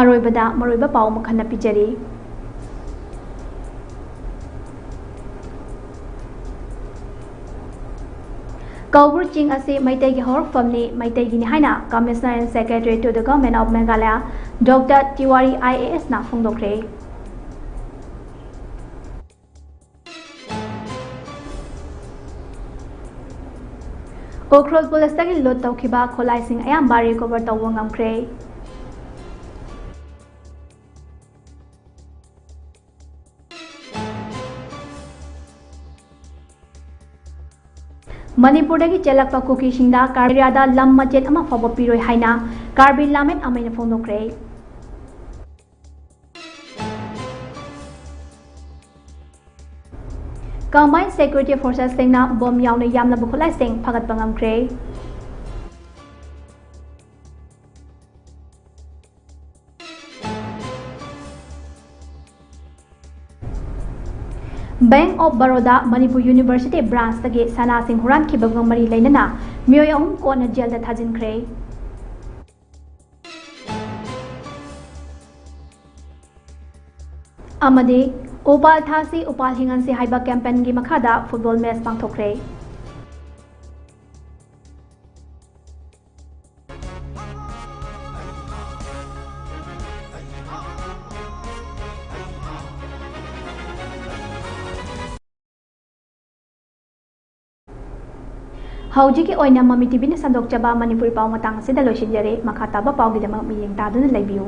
ꯑꯔꯣꯏꯕꯗ ꯃꯔꯨꯑꯣꯏꯕ ꯄꯥꯎ ꯑꯃꯨꯛ ꯍꯟꯅ ꯄꯤꯖꯔꯤ꯫ ꯀꯧꯕ꯭ꯔꯨ ꯆꯤꯡ ꯑꯁꯤ ꯃꯩꯇꯩꯒꯤ ꯍꯧꯔꯛꯐꯝꯅꯤ, ꯃꯩꯇꯩꯒꯤꯅꯤ ꯍꯥꯏꯅ Commissioner and Secretary to the Government of Meghalaya, Doctor ꯇꯤꯋꯥꯔꯤ I A ꯑꯦꯁꯅ ꯐꯣꯡꯗꯣꯛꯈ꯭ꯔꯦ꯫ Ukhrul ꯄꯨꯂꯤꯁꯇꯒꯤ loot ꯇꯧꯈꯤꯕ ꯈꯨꯠꯂꯥꯏꯁꯤꯡ ꯑꯌꯥꯝꯕ recover ꯇꯧꯕ ꯉꯝꯈ꯭ꯔꯦ꯫ ꯃꯅꯤꯄꯨꯔꯗꯒꯤ ꯆꯦꯜꯂꯛꯄ ꯀꯨꯀꯤꯁꯤꯡꯗ ꯀꯥꯔꯕꯤ ꯑꯦꯔꯤꯌꯥꯗ ꯂꯝ ꯃꯆꯦꯠ ꯑꯃ ꯐꯥꯎꯕ ꯄꯤꯔꯣꯏ ꯍꯥꯏꯅ ꯀꯥꯔꯕꯤ ꯂꯥꯃꯦꯟ ꯑꯃꯩꯅ ꯐꯣꯡꯗꯣꯛꯈ꯭ꯔꯦ꯫ Combined Security Forcesꯁꯤꯡꯅ ꯕꯣꯝ ꯌꯥꯎꯅ ꯌꯥꯝꯂꯕ ꯈꯨꯠꯂꯥꯏꯁꯤꯡ ꯐꯥꯒꯠꯄ ꯉꯝꯈ꯭ꯔꯦ꯫ Bank of Baroda Manipur University branchꯇꯒꯤ ꯁꯅꯥꯁꯤꯡ ꯍꯨꯔꯥꯟꯈꯤꯕꯒ ꯃꯔꯤ ꯂꯩꯅꯅ ꯃꯤꯑꯣꯏ ꯑꯍꯨꯝ ꯀꯣꯟꯅ ꯖꯦꯜꯗ ꯊꯥꯖꯤꯟꯈ꯭ꯔꯦ꯫ ꯑꯃꯗꯤ ꯎꯄꯥꯜ ꯊꯥꯁꯤ, ꯎꯄꯥꯜ ꯍꯤꯡꯍꯟꯁꯤ ꯍꯥꯏꯕ ꯀꯦꯝꯄꯦꯟꯒꯤ ꯃꯈꯥꯗ ꯐꯨꯠꯕꯣꯜ ꯃꯦꯆ ꯄꯥꯡꯊꯣꯛꯈ꯭ꯔꯦ꯫ ꯍꯧꯖꯤꯛꯀꯤ ꯑꯣꯏꯅ ꯃꯃꯤ ꯇꯤꯚꯤꯅ ꯁꯟꯗꯣꯛꯆꯕ ꯃꯅꯤꯄꯨꯔꯤ ꯄꯥꯎ ꯃꯇꯥꯡ ꯑꯁꯤꯗ ꯂꯣꯏꯁꯤꯟꯖꯔꯦ꯫ ꯃꯈꯥ ꯇꯥꯕ ꯄꯥꯎꯒꯤꯗꯃꯛ ꯃꯤꯠꯌꯦꯡ ꯇꯥꯗꯨꯅ ꯂꯩꯕꯤꯌꯨ꯫